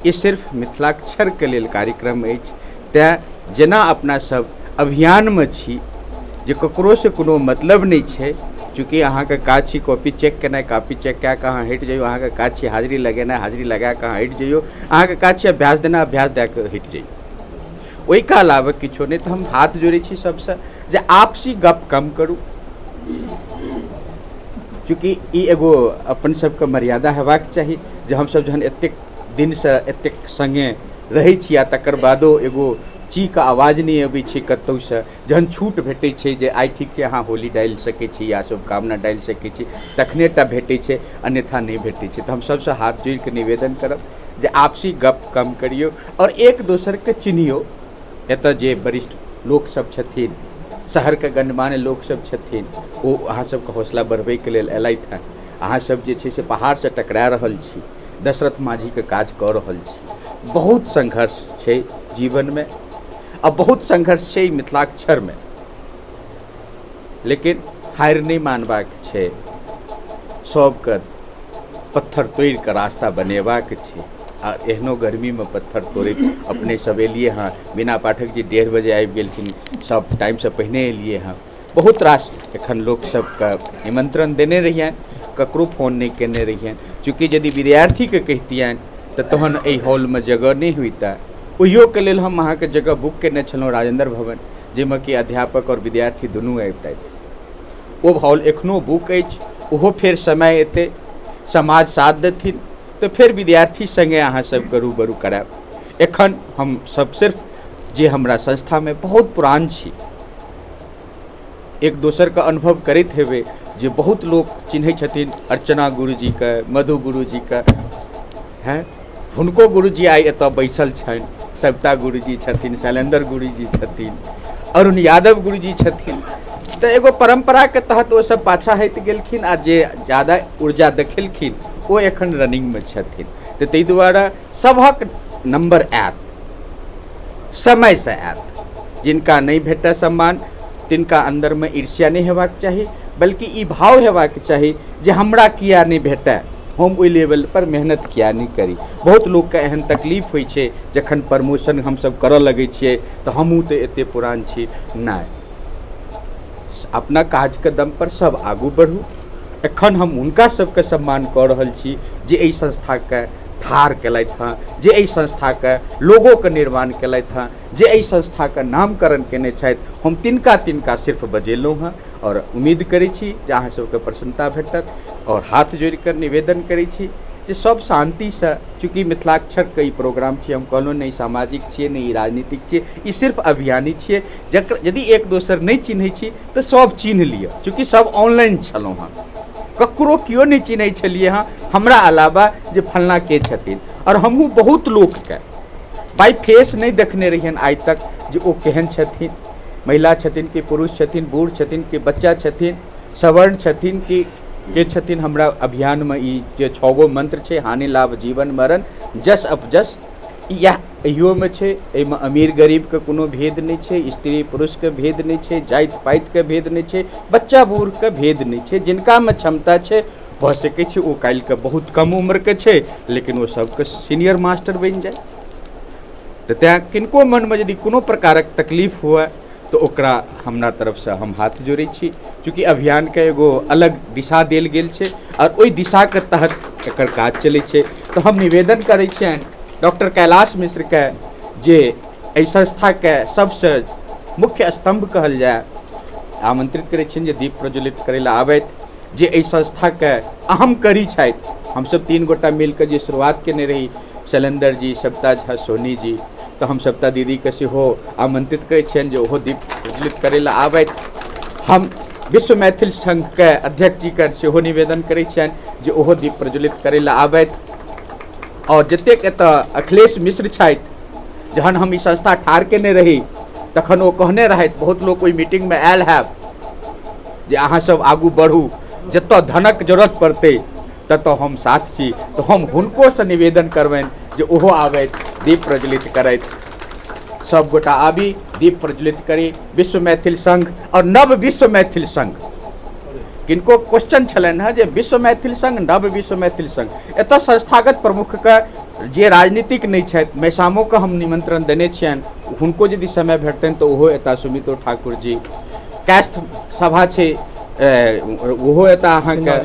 ई सिर्फ मिथिलाक्षरके लेल कार्यक्रम अछि। तेँ जेना अपना सब अभियानमे छी जे ककरोसँ कोनो मतलब नहि छै, चूँकि अहाँके काज छी कॉपी चेक केनाइ, कॉपी चेक कए कऽ अहाँ हटि जइयौ। अहाँके काज छी हाजिरी लगेनाइ, हाजिरी लगा कऽ अहाँ हटि जइयौ। अहाँके काज छी अभ्यास देनाइ, अभ्यास दए कऽ हटि जइयौ। ओहिके अलावा किछो नहि। तऽ हम हाथ जोड़ै छी सबसँ जे आपसी गप कम करू, चूँकि ई एगो अपन सबके मर्यादा हेबाक चाही जे हमसब जहन एतेक दिनसँ एतेक सङ्गे रहै छी आ तकर बादो एगो चीके आवाज नहि अबै छै कतहुसँ। जहन छूट भेटै छै जे आइ ठीक छै, अहाँ होली डालि सकै छी या शुभकामना डालि सकै छी, तखने टा भेटै छै, अन्यथा नहि भेटै छै। तऽ हम सबसँ हाथ जोड़िकऽ निवेदन करब जे आपसी गप कम करियौ आओर एक दोसरके चिन्हियौ। एतऽ जे वरिष्ठ लोकसब छथिन, शहरके गणमान्य लोकसब छथिन, ओ अहाँ सबके हौसला बढ़बैके लेल अयलथि हँ। अहाँ सब जे छै से पहाड़सँ टकरा रहल छी, दशरथ माँझीके काज कऽ रहल छी। बहुत संघर्ष छै जीवनमे आ बहुत संघर्ष छै मिथिलाक्षरमे, लेकिन हारि नहि मानबाक छै, सबके पत्थर तोड़िकऽ रास्ता बनेबाक छै। आ एहनो गर्मीमे पत्थर तोड़ैत अपने सब एलियै हँ। बिना पाठक जी 1:30 बजे आबि गेलखिन, सब टाइमसँ पहिने एलियै हँ। बहुत रास एखन लोक सबके निमन्त्रण देने रहियनि, ककरो फोन नहि केने रहियनि, चूँकि यदि विद्यार्थीके कहितियनि तऽ तहन एहि हॉलमे जगह नहि होइतै। ओहियोके लेल हम अहाँके जगह बुक केने छलहुँ राजेन्द्र भवन, जाहिमे कि अध्यापक आओर विद्यार्थी दुनू अबितथि। ओ हॉल एखनो बुक अछि, ओहो फेर समय एतै, समाज साथ देथिन तऽ फेर विद्यार्थी सङ्गे अहाँ सबके रूबरू करायब। एखन हम सब सिर्फ जे हमरा संस्थामे बहुत पुरान छी, एक दोसरके अनुभव करैत हेबै जे बहुत लोक चिन्है छथिन अर्चना गुरुजीके, मधु गुरुजीके, हैं हुनको गुरुजी आइ एतऽ बैसल छनि, सविता गुरुजी छथिन, शैलेन्द्र गुरुजी छथिन, अरुण यादव गुरुजी छथिन। तऽ एगो परम्पराके तहत ओ सब पाछाँ हटि गेलखिन आ जे ज्यादा ऊर्जा देखेलखिन ओ एखन रनिंगमे छथिन। तऽ ताहि दुआरे सभक नम्बर आयत, समयसँ आयत। जिनका नहि भेटय सम्मान तिनका अन्दरमे ईर्ष्या नहि हेबाक चाही, बल्कि ई भाव हेबाक चाही जे हमरा किया नहि भेटय, हम ओहि लेवलपर मेहनत किया नहि करी। बहुत लोकके एहन तकलीफ होइ छै जखन प्रमोशन हमसब करऽ लगै छियै तऽ हमहूँ तऽ एते पुरान छी। नहि, अपना काजके दमपर सब आगू बढ़ू। एखन हम हुनका सबके सम्मान कऽ रहल छी जे एहि संस्थाके ठाढ़ केलथि हँ, जे एहि संस्थाके लोगोके निर्माण केलथि हँ, जे एहि संस्थाके नामकरण केने छथि। हम तिनका तिनका सिर्फ बजेलहुँ हँ आओर उम्मीद करै छी जे अहाँ सबके प्रसन्नता भेटत। आओर हाथ जोड़िकऽ निवेदन करै छी जे सब शान्तिसँ, चूँकि मिथिलाक्षरके ई प्रोग्राम छियै, हम कहलहुँ नहि सामाजिक छियै नहि ई राजनीतिक छियै, ई सिर्फ अभियानी छियै। जकर यदि एक दोसर नहि चिन्है छी तऽ सब चिन्ह लिअ, चूँकि सब ऑनलाइन छलहुँ हँ, ककरो केओ नहि चिन्है छलियै हँ हमरा अलावा जे फल्लाँ के छथिन। आओर हमहूँ बहुत लोकके बाइ फेस नहि देखने रहियनि आइ तक जे ओ केहन छथिन, महिला छथिन कि पुरुष छथिन, बूढ़ छथिन कि बच्चा छथिन, सवर्ण छथिन कि के छथिन। हमरा अभियानमे ई जे 6 गो मंत्र छै, हानि लाभ जीवन मरण जस अपजस, इएह एहियोमे छै। एहिमे अमीर गरीबके कोनो भेद नहि छै, स्त्री पुरुषके भेद नहि छै, जाति पातिके भेद नहि छै, बच्चा बूढ़के भेद नहि छै। जिनकामे क्षमता छै, भऽ सकै छै ओ काल्हिके बहुत कम उम्रके छै लेकिन ओ सबके सीनियर मास्टर बनि जाय। तऽ तेँ किनको मनमे यदि कोनो प्रकारक तकलीफ हुए तऽ ओकरा हमरा तरफसँ हम हाथ जोड़ै छी। चूँकि अभियानके एगो अलग दिशा देल गेल छै आओर ओहि दिशाके तहत एकर काज चलै छै। तऽ हम निवेदन करै छियनि डॉक्टर कैलाश मिश्रके, जे एहि संस्थाके सबसँ मुख्य स्तम्भ कहल जाय, आमंत्रित करै छियनि जे दीप प्रज्वलित करै लए आबथि, जे एहि संस्थाके अहम कड़ी छथि। हमसब 3 गोटा मिलके जे शुरुआत केने रही, शैलेन्द्र जी, सविता झा, सोनी जी, तऽ हम सविता दीदीके सेहो आमंत्रित करै छियनि जे ओहो दीप प्रज्वलित करै लए आबथि। हम विश्व मैथिल संघके अध्यक्ष जीके सेहो निवेदन करै छियनि जे ओहो दीप प्रज्वलित करै लए आबथि। आओर जतेक एतऽ अखिलेश मिश्र छथि, जहन हम ई संस्था ठाढ़ केने रही तखन ओ कहने रहथि, बहुत लोक ओहि मीटिंगमे आयल हैब, जे अहाँ सब आगू बढ़ू, जतऽ धनक जरूरत पड़तै ततऽ हम साथ छी। तऽ हम हुनकोसँ निवेदन करबनि जे ओहो आबथि, दीप प्रज्वलित करथि। सब गोटा आबी, दीप प्रज्वलित करी। विश्व मैथिल संघ आओर नव विश्व मैथिल संघ, किनको क्वेश्चन छलनि हँ जे विश्व मैथिल संघ, नव विश्व मैथिल संघ, एतऽ संस्थागत प्रमुखके जे राजनीतिक नहि छथि, मैसामोके हम निमंत्रण देने छियनि, हुनको यदि समय भेटतनि तऽ ओहो एता। सुमितो ठाकुर जी, कायस्थ सभा छै, ओहो एता अहाँके,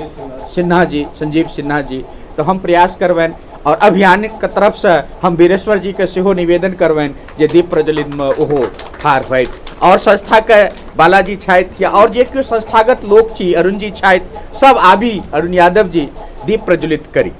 सिन्हा जी, संजीव सिन्हा जी। तऽ हम प्रयास करबनि और अभियानके तरफसँ हम वीरेश्वर जीके सेहो निवेदन करबनि जे दीप प्रज्वलितमे ओहो ठाढ़ होथि। और संस्थाके बालाजी छथि या और जे केओ संस्थागत लोक छी, अरुण जी छथि, सब आबी, अरुण यादव जी, दीप प्रज्वलित करी।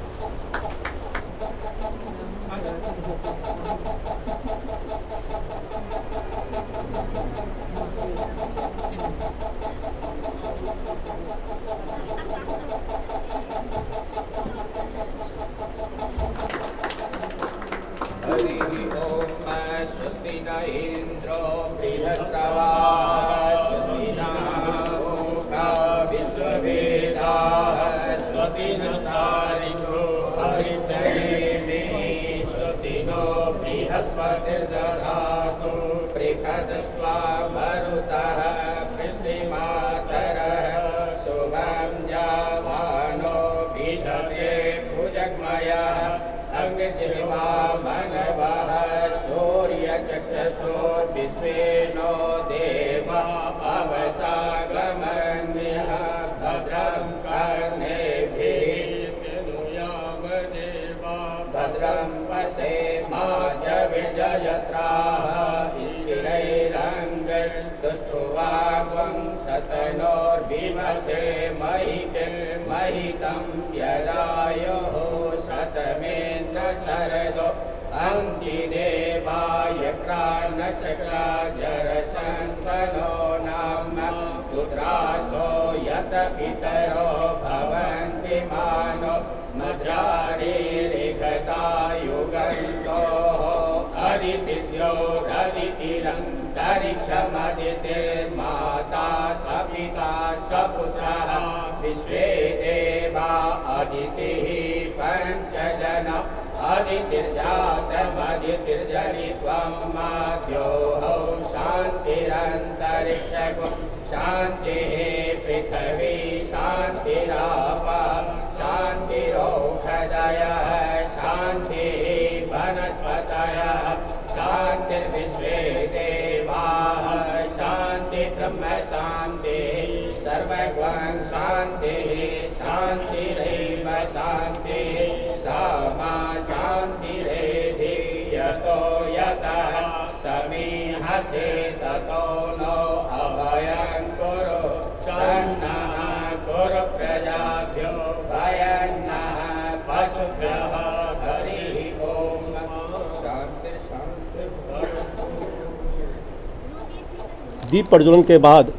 दीप प्रज्वलन के बाद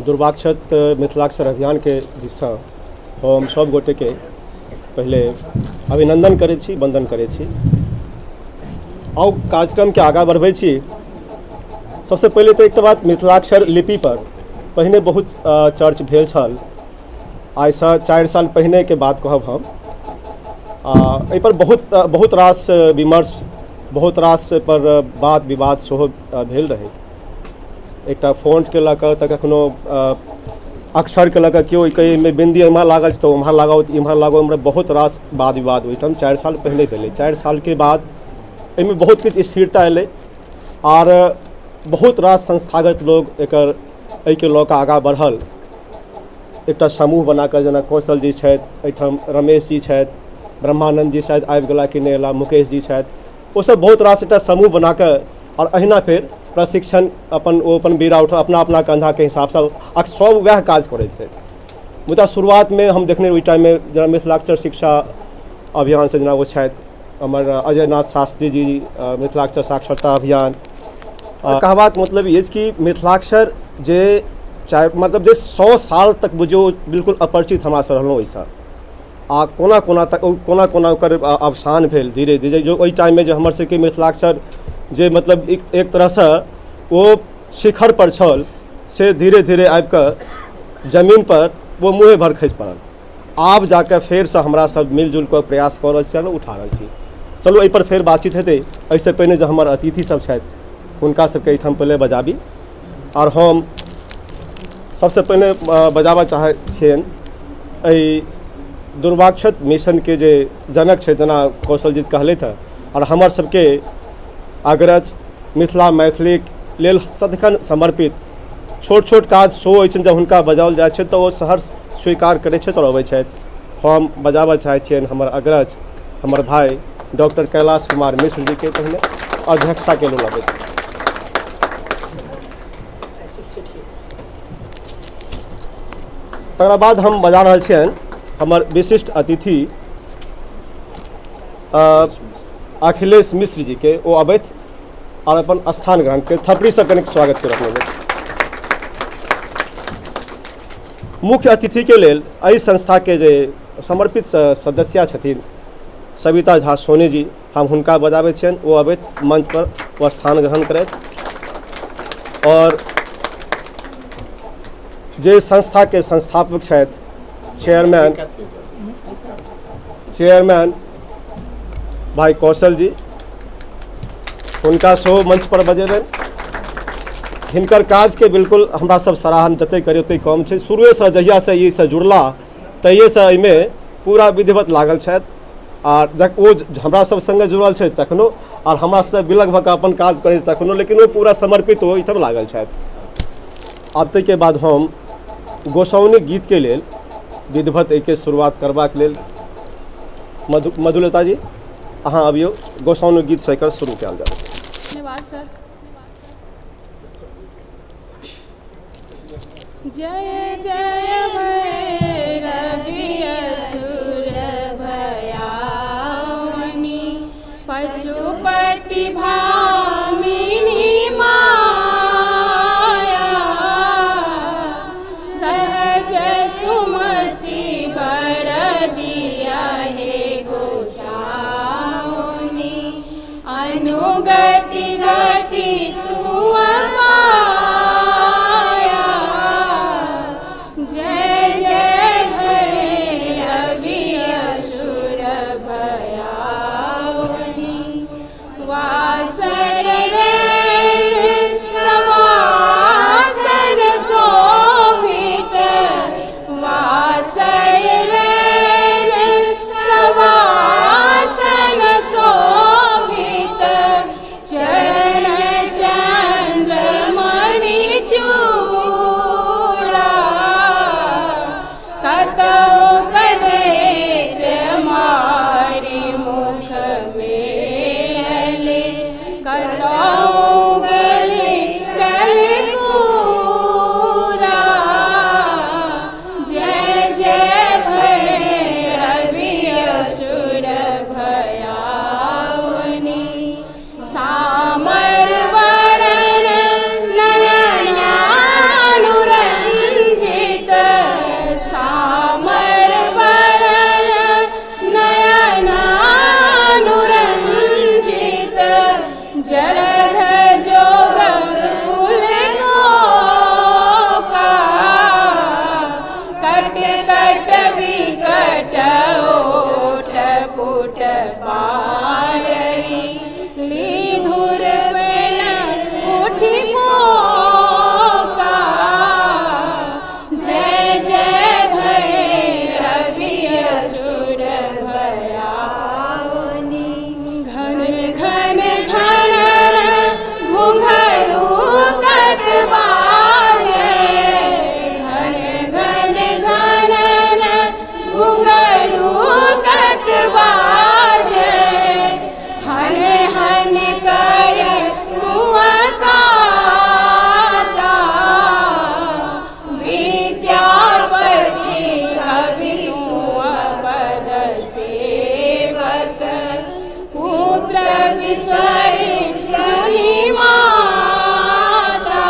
दुर्वाक्षत मिथिलाक्षर अभियान के दिससँ हम सब गोटे के पहले अभिनंदन करै छी, वंदन करै छी। आउ कार्यक्रम के आगाँ बढ़बै छी। सबसे पहले तो एक बात, मिथिलाक्षर लिपि पर पहिने बहुत चर्च भेल छल। आइसँ 4 साल पहिने के बात कहब हम। एहि पर बहुत रास विमर्श, बहुत रास पर बात विवाद सेहो भेल रहै। एकटा फोंटके लऽ कऽ तऽ कखनो अक्षरके लऽ कऽ केओ एहिमे बिन्दी एम्हर लागल छै तऽ ओम्हर लगाउ, इम्हर लगाउ, एम्हर बहुत रास वाद विवाद ओहिठाम 4 साल पहिले भेलै। 4 सालके बाद एहिमे बहुत किछु स्थिरता एलै आर बहुत रास संस्थागत लोग एकर एहिके लऽ कऽ आगाँ बढ़ल। एकटा समूह बनाकऽ, जेना कौशल जी छथि एहिठाम, रमेश जी छथि, ब्रह्मानंद जी शायद आबि गेला कि नहि अयला, मुकेश जी छथि, ओसब बहुत रास एकटा समूह बनाकऽ और अहिना फेर प्रशिक्षण अपन ओ अपन बीड़ा उठा अपना अपना कंधाके हिसाबसँ आ सब वएह काज करैत रहै। मुदा शुरुआतमे हम देखने ओहि टाइममे जेना मिथिलाक्षर शिक्षा अभियानसँ जेना ओ छथि हमर अजयनाथ शास्त्री जी, मिथिलाक्षर साक्षरता अभियान। कहबाक मतलब ई अछि कि मिथिलाक्षर जे चाहे मतलब जे 100 साल तक बुझियौ बिल्कुल अपरिचित हमरा सब रहलहुँ ओहिसँ, आ कोना कोना तक कोना कोना ओकर अवसान भेल धीरे धीरे। जो ओहि टाइममे जे हमर सबके मिथिलाक्षर जे मतलब एक तरहसँ ओ शिखर पर छल, से धीरे धीरे आबिकऽ जमीन पर वो मुँहे भर खसि पड़ल। आब जाकऽ फेरसँ हमरा सब मिलजुल कऽ प्रयास कऽ रहल छी, उठा रहल छी। चलू एहिपर फेर बातचीत हेतै। एहिसँ पहिने जे हमर अतिथि सब छथि हुनका सबके एहिठाम पहिले बजाबी। आओर हम सबसँ पहिने बजाबऽ चाहै छियनि एहि दुर्वाक्षत मिशनके जे जनक छै जेना कौशलजीत कहलथि हँ, आओर हमर सबके अग्रज मिथिला मैथिलीक लेल सदिखन समर्पित छोट छोट काज सेहो होइ छनि, जब हुनका बजाओल जाइ छै तऽ ओ सहर्ष स्वीकार करै छथि आओर अबै छथि। हम बजाबऽ चाहै छियनि हमर अग्रज हमर भाय डॉक्टर कैलाश कुमार मिश्र जीके पहिने अध्यक्षताके लेल अबै छथि। तकरा बाद हम बजा रहल छियनि हमर विशिष्ट अतिथि अखिलेश मिश्र जीके, ओ अबैत और अपन स्थान ग्रहण कर थपड़ीसँ कनिक स्वागत करब। मुख्य अतिथिके लेल एहि संस्थाके जे समर्पित सदस्या छथिन सविता झा सोनी जी, हम हुनका बजाबै छियनि, ओ अबैत मंच पर ओ स्थान ग्रहण करैत। और जे संस्थाके संस्थापक छथि चेयरमैन चेयरमैन भाई कौशल जी, हुनका सेहो मंच पर बजेबनि। हिनकर काजके बिल्कुल हमरा सब सराहन जतेक करी ओतेक कम छै। शुरुएसँ जहियासँ ई से जुड़ला तहिएसँ एहिमे पूरा विधिवत लागल छथि, आर ओ हमरा सब संगे जुड़ल छथि तखनो, आर हमरा से विलग भऽ कऽ अपन काज करै तखनो, लेकिन ओ पूरा समर्पित ओहिठाम लागल छथि। आब ताहिके बाद हम गोसाउनिक गीतके लेल विधिवत एहिके शुरुआत करबाक लेल मधुलता जी अहाँ अबियौ, गोसाउनिक गीतसँ एकर शुरू कयल जाय। धन्यवाद सर। जय जय भैरवि असुर भयाउनि पशुपति भामिनी माया, सहज सुमति बर दिया हे गोसाउनि, अनुगति गति तुअ पाया। जय जय भैरवि असुर भयाउनि, वासर सवासन शोभित, वासर सवासन शोभित, चरण चंद्रमणि चूड़ा, कतौ कदैत मारि मुख मेलले, कतौ गले कलकूरा। जय जय भैरवि असुर भयाउनि, सामर वरण नयनानुरंजित, सामर वरण नयनानुरंजित, जलध जोग कुल का, कट कट विकट ओट पुट पाररी, लीधुर पेन उठि मोका। जय जय भैरवि असुर भयाउनि, घन घन घन घुंघरू कत बाजे, घन घन घन घुंघरू कत बाजे, हन हन कर तुअ काता, विद्यापति कवि तुअ पद सेवक, पुत्र बिसरि जनि माता।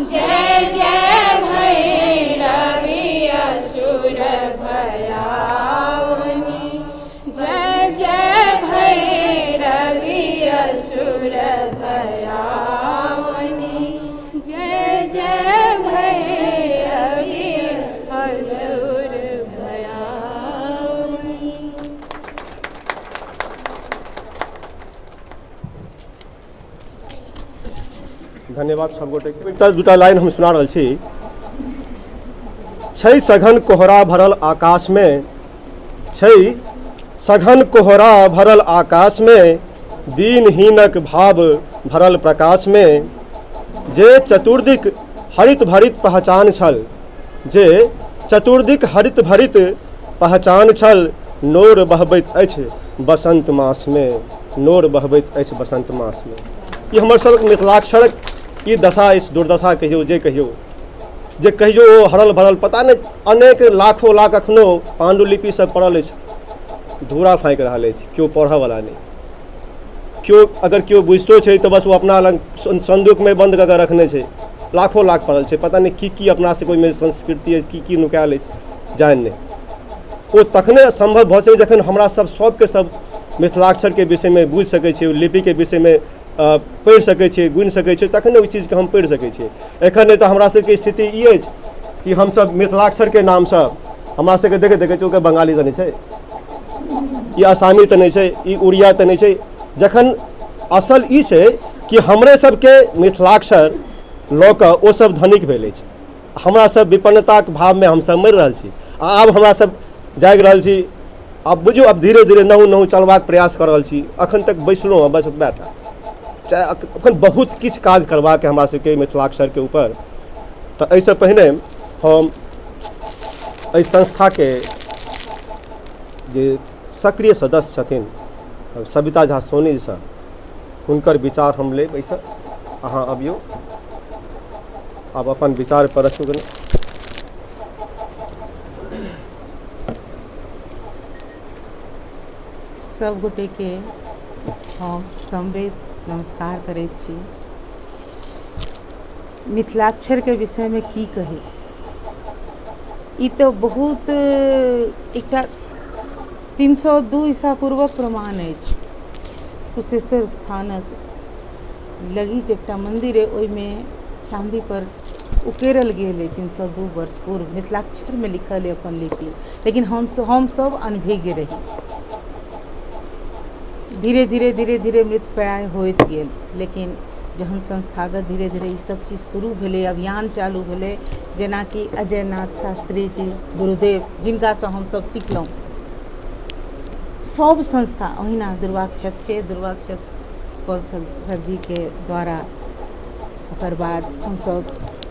जय जय भैरवि असुर भयाउनि, जय जय भैरवि असुर भयाउनि, जय जय भैरवि असुर भयाउनि। धन्यवाद सब गोटे। एकटा दूटा लाइन हम सुना रहल छी। छै सघन कोहरा भरल आकाशमे, छै सघन कोहरा भरल आकाशमे, दीनहीनक भाव भरल प्रकाशमे, जे चतुर्दिक हरित भरित पहचान छल, जे चतुर्दिक हरित भरित पहचान छल, नोर बहबैत अछि बसंत मासमे, नोर बहबैत अछि बसंत मासमे। ई हमर सबक मिथिलाक्षरक ई दशा अछि, दुर्दशा कहियौ जे कहियौ, जे कहियो ओ हरल भरल पता नहि अनेक लाखो लाख अखनो पाण्डुलिपि सब पड़ल अछि, धूरा फाँकि रहल अछि, केओ पढ़ऽवला नहि। केओ अगर केओ बुझितो छै तऽ बस ओ अपना लग सन्दूकमे बन्द कऽ कऽ रखने छै। लाखो लाख पड़ल छै, पता नहि की की अपना सबके ओहिमे संस्कृति अछि, की की नुकायल अछि, जानि नहि। ओ तखने सम्भव भऽ सकै जखन हमरा सब सबके सब मिथिलाक्षरके विषयमे बुझि सकै छियै, लिपिके विषयमे पढ़ि सकै छियै, गुनि सकै छियै, तखने ओहि चीजके हम पढ़ि सकै छियै। एखन नहि तऽ हमरा सबके स्थिति ई अछि कि हमसब मिथिलाक्षरके नामसँ हमरा सबके देखैत देखैत ओकर बंगाली तऽ नहि छै, ई आसामी तऽ नहि छै, ई उड़िया तऽ नहि छै। जखन असल ई छै कि हमरे सबके मिथिलाक्षर लऽ कऽ ओ सब धनिक भेल अछि, हमरा सब विपन्नताके भावमे हमसब मरि रहल छी। आ आब हमरा सब जागि रहल छी, आब बुझियौ आब धीरे धीरे नहु नहु चलबाक प्रयास कऽ रहल छी। अखन तक बैसलहुँ हँ बस एतबे टा, चाहे अखन बहुत किछु काज करबाक हमरा सबके मिथिलाक्षरके ऊपर। तऽ एहिसँ पहिने हम एहि संस्थाके जे सक्रिय सदस्य छथिन सविता झा सोनी जी सर, हुनकर विचार हम लेब। एहिसँ अहाँ अबियौ, आब अपन विचार पर रखू कनि। सब गोटेके हम समवेत नमस्कार करैत छी। मिथिलाक्षरके विषयमे की कही, ई तऽ बहुत एकटा 302 ईसा पूर्वक प्रमाण अछि। कुशेश्वर स्थानक लगीच एकटा मन्दिर अइ, ओहिमे चाँदीपर उकेरल गेल अइ 302 वर्ष पूर्व मिथिलाक्षरमे लिखल अइ अपन लिपि, लेकिन हमसब अनभिज्ञ रही। धीरे धीरे धीरे धीरे मृतप्राय होइत गेल, लेकिन जहन संस्थागत धीरे धीरे ई सब चीज शुरू भेलै, अभियान चालू भेलै, जेनाकि अजय नाथ शास्त्री जी गुरुदेव, जिनकासँ हमसब सिखलहुँ, सब संस्था ओहिना दुर्वाक्षतके दुर्वाक्षत कौशल सरजीके द्वारा, ओकर बाद हमसब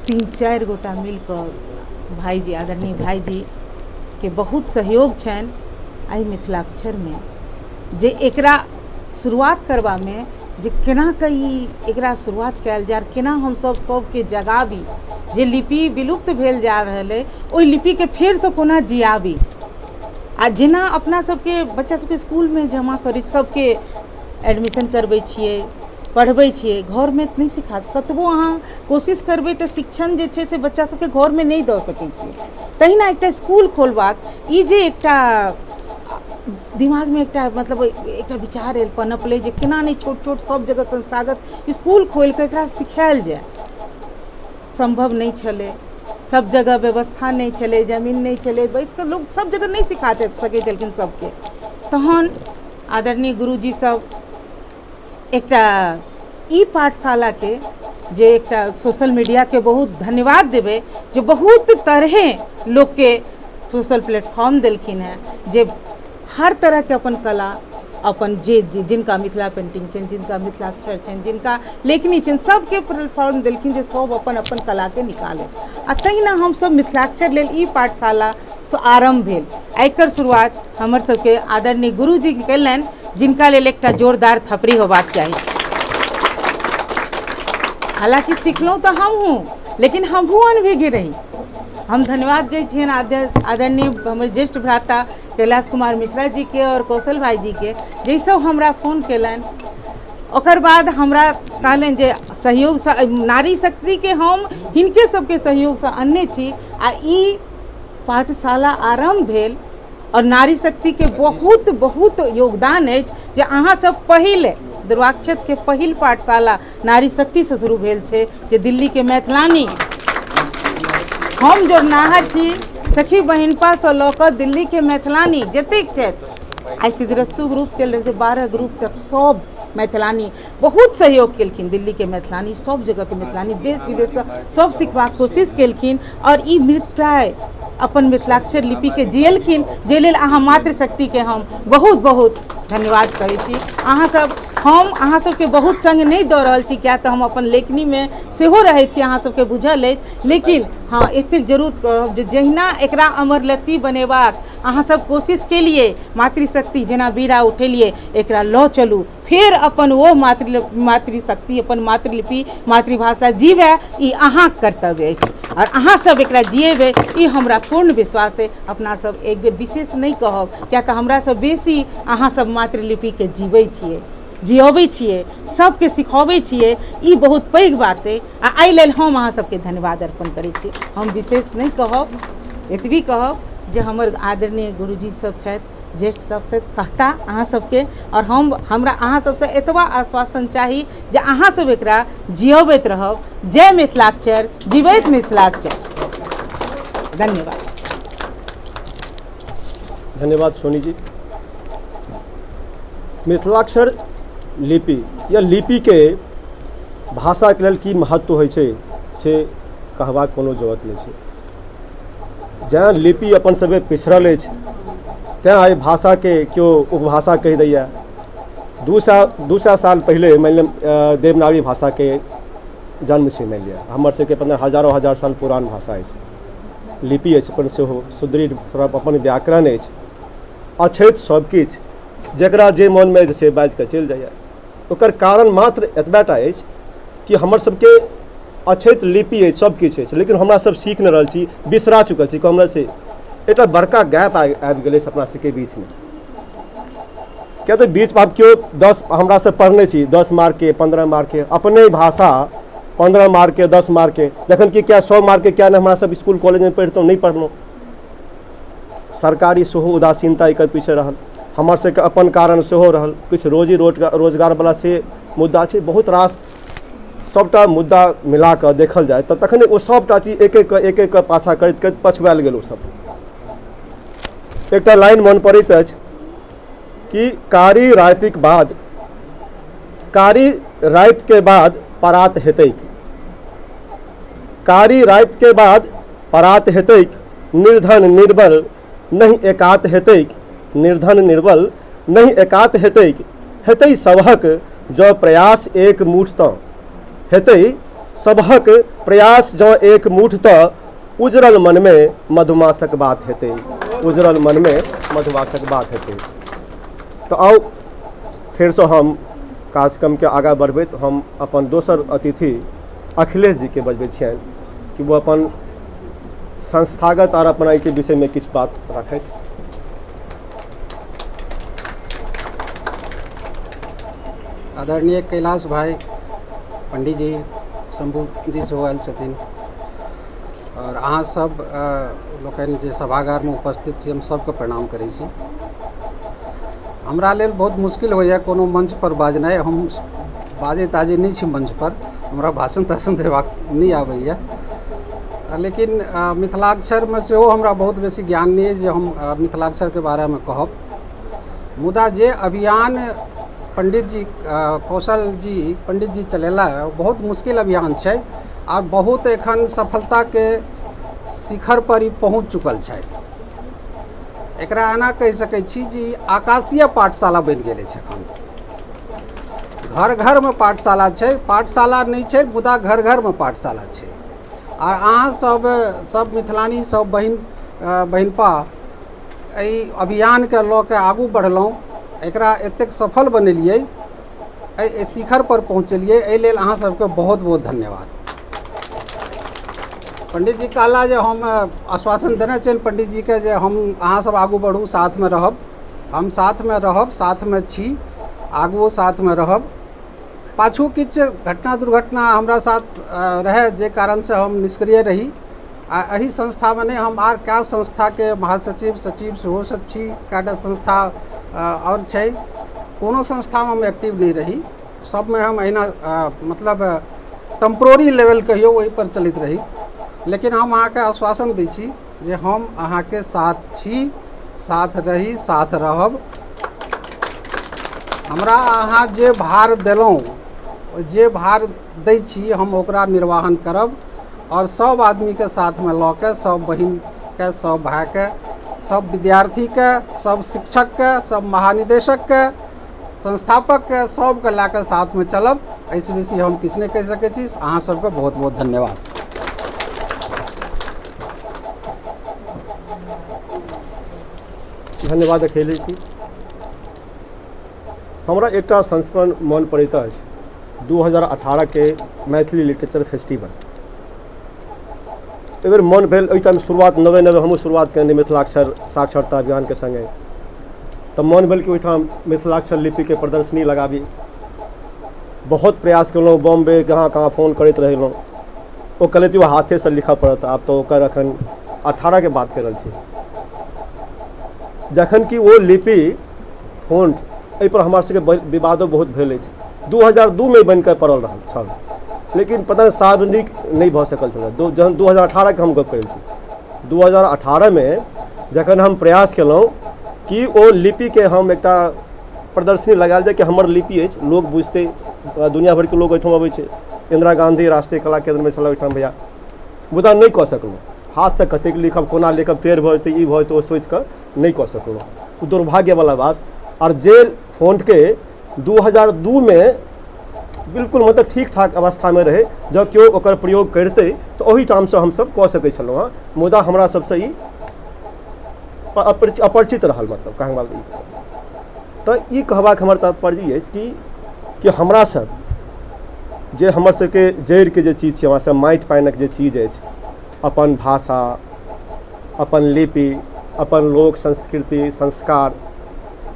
3-4 गोटा मिलकऽ भाईजी, आदरणीय भाईजीके बहुत सहयोग छनि एहि मिथिलाक्षरमे, जे एकरा शुरुआत करबामे, जे केना कऽ ई एकरा शुरुआत कयल जाय, केना हमसब सबके जगाबी, जे लिपि विलुप्त भेल जा रहल अइ ओहि लिपिके फेरसँ कोना जियाबी। आ जेना अपना सबके बच्चा सबके इसकुलमे जमा करै, सबके एडमिशन करबै छियै, पढ़बै छियै, घरमे नहि सिखा, कतबो अहाँ कोशिश करबै तऽ शिक्षण जे छै से बच्चा सबके घरमे नहि दऽ सकै छियै। तहिना एकटा इसकुल खोलबाक ई जे एकटा दिमागमे एकटा मतलब एकटा विचार आयल, पनपलै जे केना नहि छोट छोट सब जगह संस्थागत इसकुल खोलिकऽ एकरा सिखायल जाय। सम्भव नहि छलै, सब जगह व्यवस्था नहि छलै, जमीन नहि छलै, बैस कऽ लोक सब जगह नहि सिखा सकै छलखिन सबके। तहन आदरणीय गुरुजी सब एकटा ई पाठशालाके जे एकटा सोशल मीडियाके बहुत धन्यवाद देबै, जे बहुत तरहे लोकके सोशल प्लेटफॉर्म देलखिन हेँ, जे हर तरहके अपन कला, अपन जे जिनका मिथिला पेंटिंग छनि, जिनका मिथिलाक्षर छनि, जिनका लेखनी छनि, सबके प्लेटफॉर्म देलखिन जे सब अपन अपन कलाके निकालै। आ तहिना हमसब मिथिलाक्षर लेल ई पाठशाला आरम्भ भेल। एकर शुरुआत हमर सबके आदरणीय गुरुजी कयलनि, जिनका लेल एकटा जोरदार थपड़ी होबाक चाही। हालाँकि सिखलहुँ तऽ हमहूँ, लेकिन हमहूँ अनभिज्ञ रही। हम धन्यवाद दै छियनि आदरणीय हमर ज्येष्ठ भ्राता कैलाश कुमार मिश्रा जी के और कौशल भाई जी के, जाहिसँ हमरा फोन कयलनि। ओकर बाद हमरा कहलनि जे सहयोगसँ नारी शक्तिके हम हिनके सबके सहयोगसँ अनने छी, आ ई पाठशाला आरम्भ भेल। और नारी शक्तिके बहुत बहुत योगदान अछि जे अहाँ सब पहिले दुर्वाक्षतके पहिल पाठशाला नारी शक्तिसँ शुरू भेल छै, जे दिल्लीके मैथिलानी हम जोड़नाहर छी, सखी बहिनपासँ लऽ कऽ दिल्लीके मैथिलानी जतेक छथि, आइ सिद्धरस्तु ग्रुप चलि रहल छै, 12 ग्रुप तक सब मैथिलानी बहुत सहयोग केलखिन। दिल्लीके मैथिलानी, सब जगहके मैथिलानी, देश विदेशसँ सब सिखबाक कोशिश केलखिन। और ई मृतप्राय अपन मिथिलाक्षर लिपिके जियलखिन, जाहि लेल अहाँ मातृशक्तिके हम बहुत बहुत धन्यवाद करै छी। अहाँसब, हम अहाँ सबके बहुत संग नहि दऽ रहल छी, किया तऽ हम अपन लेखनीमे सेहो रहै छी, अहाँ सबके बुझल अछि, लेकिन हँ एतेक जरूर कहब जे जहिना एकरा अमरलत्ती बनेबाक अहाँ सब कोशिश केलिए, मातृशक्ति जेना बीड़ा उठेलिए, एकरा लऽ चलू, फेर अपन ओ मातृशक्ति, अपन मातृलिपि, मातृभाषा जीवए, ई अहाँके कर्तव्य अछि आओर अहाँ सब एकरा जिएबै, ई हमरा पूर्ण विश्वास अछि। अपना सब एक बेर विशेष नहि कहब, किया तऽ हमरा सब बेसी अहाँ सब मातृलिपिके जीबै छियै, जियबै छियै, सबके सिखबै छियै, ई बहुत पैघ बात अछि आ एहि लेल हम अहाँ सबके धन्यवाद अर्पण करै छी। हम विशेष नहि कहब, एतबी कहब जे हमर आदरणीय गुरुजी सब छथि, ज्येष्ठ सब छथि, कहता अहाँ सबके, आओर हम हमरा अहाँ सबसँ एतबा आश्वासन चाही जे अहाँ सब एकरा जियबैत रहब। जय मिथिलाक्षर, जीवैत मिथिलाक्षर। धन्यवाद। धन्यवाद सोनी जी। मिथिलाक्षर लिपि या लिपिके भाषाके लेल की महत्व होइ छै से कहबाक कोनो जरूरत नहि छै। जँ लिपि अपन सबके पिछड़ल अछि तैँ एहि भाषाके केओ उपभाषा कहि दैए। 200 साल पहिले मानि लिअ देवनागरी भाषाके जन्म छै, मानि लिअ हमर सबके अपन हजारो हजार साल पुरान भाषा अछि, लिपि अछि अपन सेहो सुदृढ़, अपन व्याकरण अछि, अछैत सबकिछु, जकरा जे मोनमे जे से बाजिकऽ चलि जाइए। ओकर कारण मात्र एतबे टा अछि कि हमर सबके अछैत लिपि अछि, सबकिछु अछि, लेकिन हमरा सब सीख नहि रहल छी, बिसरा चुकल छी। हमरा से एकटा बड़का गैप आबि गेलै अपना सबके बीचमे, किया तऽ बीच आब केओ 10 हमरा सब पढ़ने छी, 10 मार्कके 15 मार्कके अपने भाषा 15 मार्कके 10 मार्कके, जखन कि क्या 100 मार्कके क्या नहि हमरा सब इसकुल कॉलेजमे पढ़ितहुँ, नहि पढ़लहुँ। सरकारी सेहो उदासीनता एकर पीछे रहल, हमर सबके अपन कारण सेहो रहल, किछु रोजी रोजगारवला से मुद्दा छै, बहुत रास सबटा मुद्दा मिलाकऽ देखल जाय तऽ तखने ओ सबटा चीज एक एक एक एक पाछा करैत करैत पछुआयल गेल। ओ सब एकटा लाइन मन पड़ैत अछि कि कारी रातिक बाद, कारी रातिके बाद परात हेतैक, कारी रातिके बाद परात हेतैक, निर्धन निर्बल नहि एकात हेतैक, निर्धन निर्बल नहि एकात हेतैक, हेतै सबहक जँ प्रयास एक मुठ तऽ, हेतै सबहक प्रयास जँ एक मुठ तऽ, उजरल मनमे मधुमासक बात हेतै, उजरल मनमे मधुमासक बात हेतै। तऽ आउ फेरसँ हम कार्यक्रमके आगाँ बढ़बैत हम अपन दोसर अतिथि अखिलेश जीके बजबै छियनि कि ओ अपन संस्थागत आओर अपन एहिके विषयमे किछु बात राखथि। आदरणीय कैलाश भाई पंडित जी, शंभू जी सेहो आयल छथिन, आओर अहाँ सब लोकनि जे सभागारमे उपस्थित छी, हम सबके प्रणाम करै छी। हमरा लेल बहुत मुश्किल होइए कोनो मंच पर बाजनाइ, हम बाजै ताजै नहि छी मंच पर, हमरा भाषण ताषण देबाक नहि आबैए, लेकिन मिथिलाक्षरमे सेहो हमरा बहुत बेसी ज्ञान नहि अछि जे हम मिथिलाक्षरके बारेमे कहब। मुदा जे अभियान पंडित जी कौशल जी पंडित जी चलेला है, बहुत मुश्किल अभियान छै आ बहुत एखन सफलताके शिखर पर ई पहुँच चुकल छथि। एकरा एना कहि सकै छी जे आकाशीय पाठशाला बनि गेल अछि। एखन घर घरमे पाठशाला छै, पाठशाला नहि छै मुदा घर घरमे पाठशाला छै। आ अहाँ सब सब मिथिलानी सब बहिन बहिनपा एहि अभियानके लऽ के आगू बढ़लहुँ, एकरा एतेक सफल बनेलियै, एहि शिखर पर पहुँचेलियै, एहि लेल अहाँ सबके बहुत बहुत धन्यवाद। पंडित जी कहला जे हम आश्वासन देने छियनि पंडित जीके जे हम अहाँ सब आगू बढ़ू, साथमे रहब, हम साथमे रहब, साथमे छी, आगुओ साथमे रहब। पाछू किछु घटना दुर्घटना हमरा साथ रहै जे कारणसँ हम निष्क्रिय रही आ एहि संस्थामे नहि, हम आर कए संस्थाके महासचिव सचिव सेहो सब छी, कएटा संस्था आओर छै, कोनो संस्थामे हम एक्टिव नहि रही, सबमे हम अहिना मतलब टेम्प्रोरी लेवल कहियौ ओहिपर चलैत रही। लेकिन हम अहाँके आश्वासन दै छी जे हम अहाँके साथ छी, साथ रही, साथ रहब। हमरा अहाँ जे भार देलहुँ, जे भार दै छी, हम ओकरा निर्वहन करब और सब आदमीके साथमे लऽ के, सब बहिन सबके, सब भाइके, सब विद्यार्थीके, सब शिक्षकके, सब महानिदेशकके, संस्थापकके, सबके लए कऽ साथमे चलब। एहिसँ बेसी हम किछु नहि कहि सकै छी। अहाँ सबके बहुत बहुत धन्यवाद। धन्यवाद अखिलेश जी। हमरा एकटा संस्मरण मन पड़ैत अछि 2018 के मैथिली लिटरेचर फेस्टिवल। एहि बेर मन भेल, ओहि टाइम शुरुआत नवे नवे हमहूँ शुरुआत केने मिथिलाक्षर साक्षरता अभियानके संगे, तऽ मन भेल कि ओहिठाम मिथिलाक्षर लिपिके प्रदर्शनी लगाबी। बहुत प्रयास केलहुँ, बॉम्बे कहाँ कहाँ फोन करैत रहलहुँ, ओ कहलथि ओ हाथेसँ लिखऽ पड़त। आब तऽ ओकर एखन 18 के बात कऽ रहल छी, जखन कि ओ लिपि फोन्ट एहिपर हमरा सबके विवादो बहुत भेल अछि। 2002 मे बनिकऽ पड़ल रहल छल, लेकिन पता नहि सार्वजनिक नहि भऽ सकल छल। जहन 2018 के हम गप करै छी, 2018 मे जखन हम प्रयास केलहुँ कि ओ लिपिके हम एकटा प्रदर्शनी लगायल जाय कि हमर लिपि अछि, लोक बुझतै, दुनिया भरिके लोक एहिठाम अबै छै। इंदिरा गांधी राष्ट्रीय कला केन्द्रमे छलै ओहिठाम भैया, मुदा नहि कऽ सकलहुँ। हाथसँ कतेक लिखब, कोना लिखब, टेढ़ भऽ जेतै, ई भऽ जेतै, ओ सोचिकऽ नहि कऽ सकलहुँ। ओ दुर्भाग्यवला बात। आओर जे फोन्टके 2002 मे बिल्कुल मतलब ठीक ठाक अवस्थामे रहै, जँ केओ ओकर प्रयोग करितै तऽ ओहिठामसँ हमसब कऽ सकै छलहुँ हँ, मुदा हमरा सबसँ ई अपरिचित रहल। मतलब कहबाक ई तऽ ई कहबाक हमर तात्पर्य ई अछि कि हमरा सब जे हमर सबके जड़िके जे चीज छै, हमरा सब माटि पानिक जे चीज अछि, अपन भाषा, अपन लिपि, अपन लोक संस्कृति संस्कार,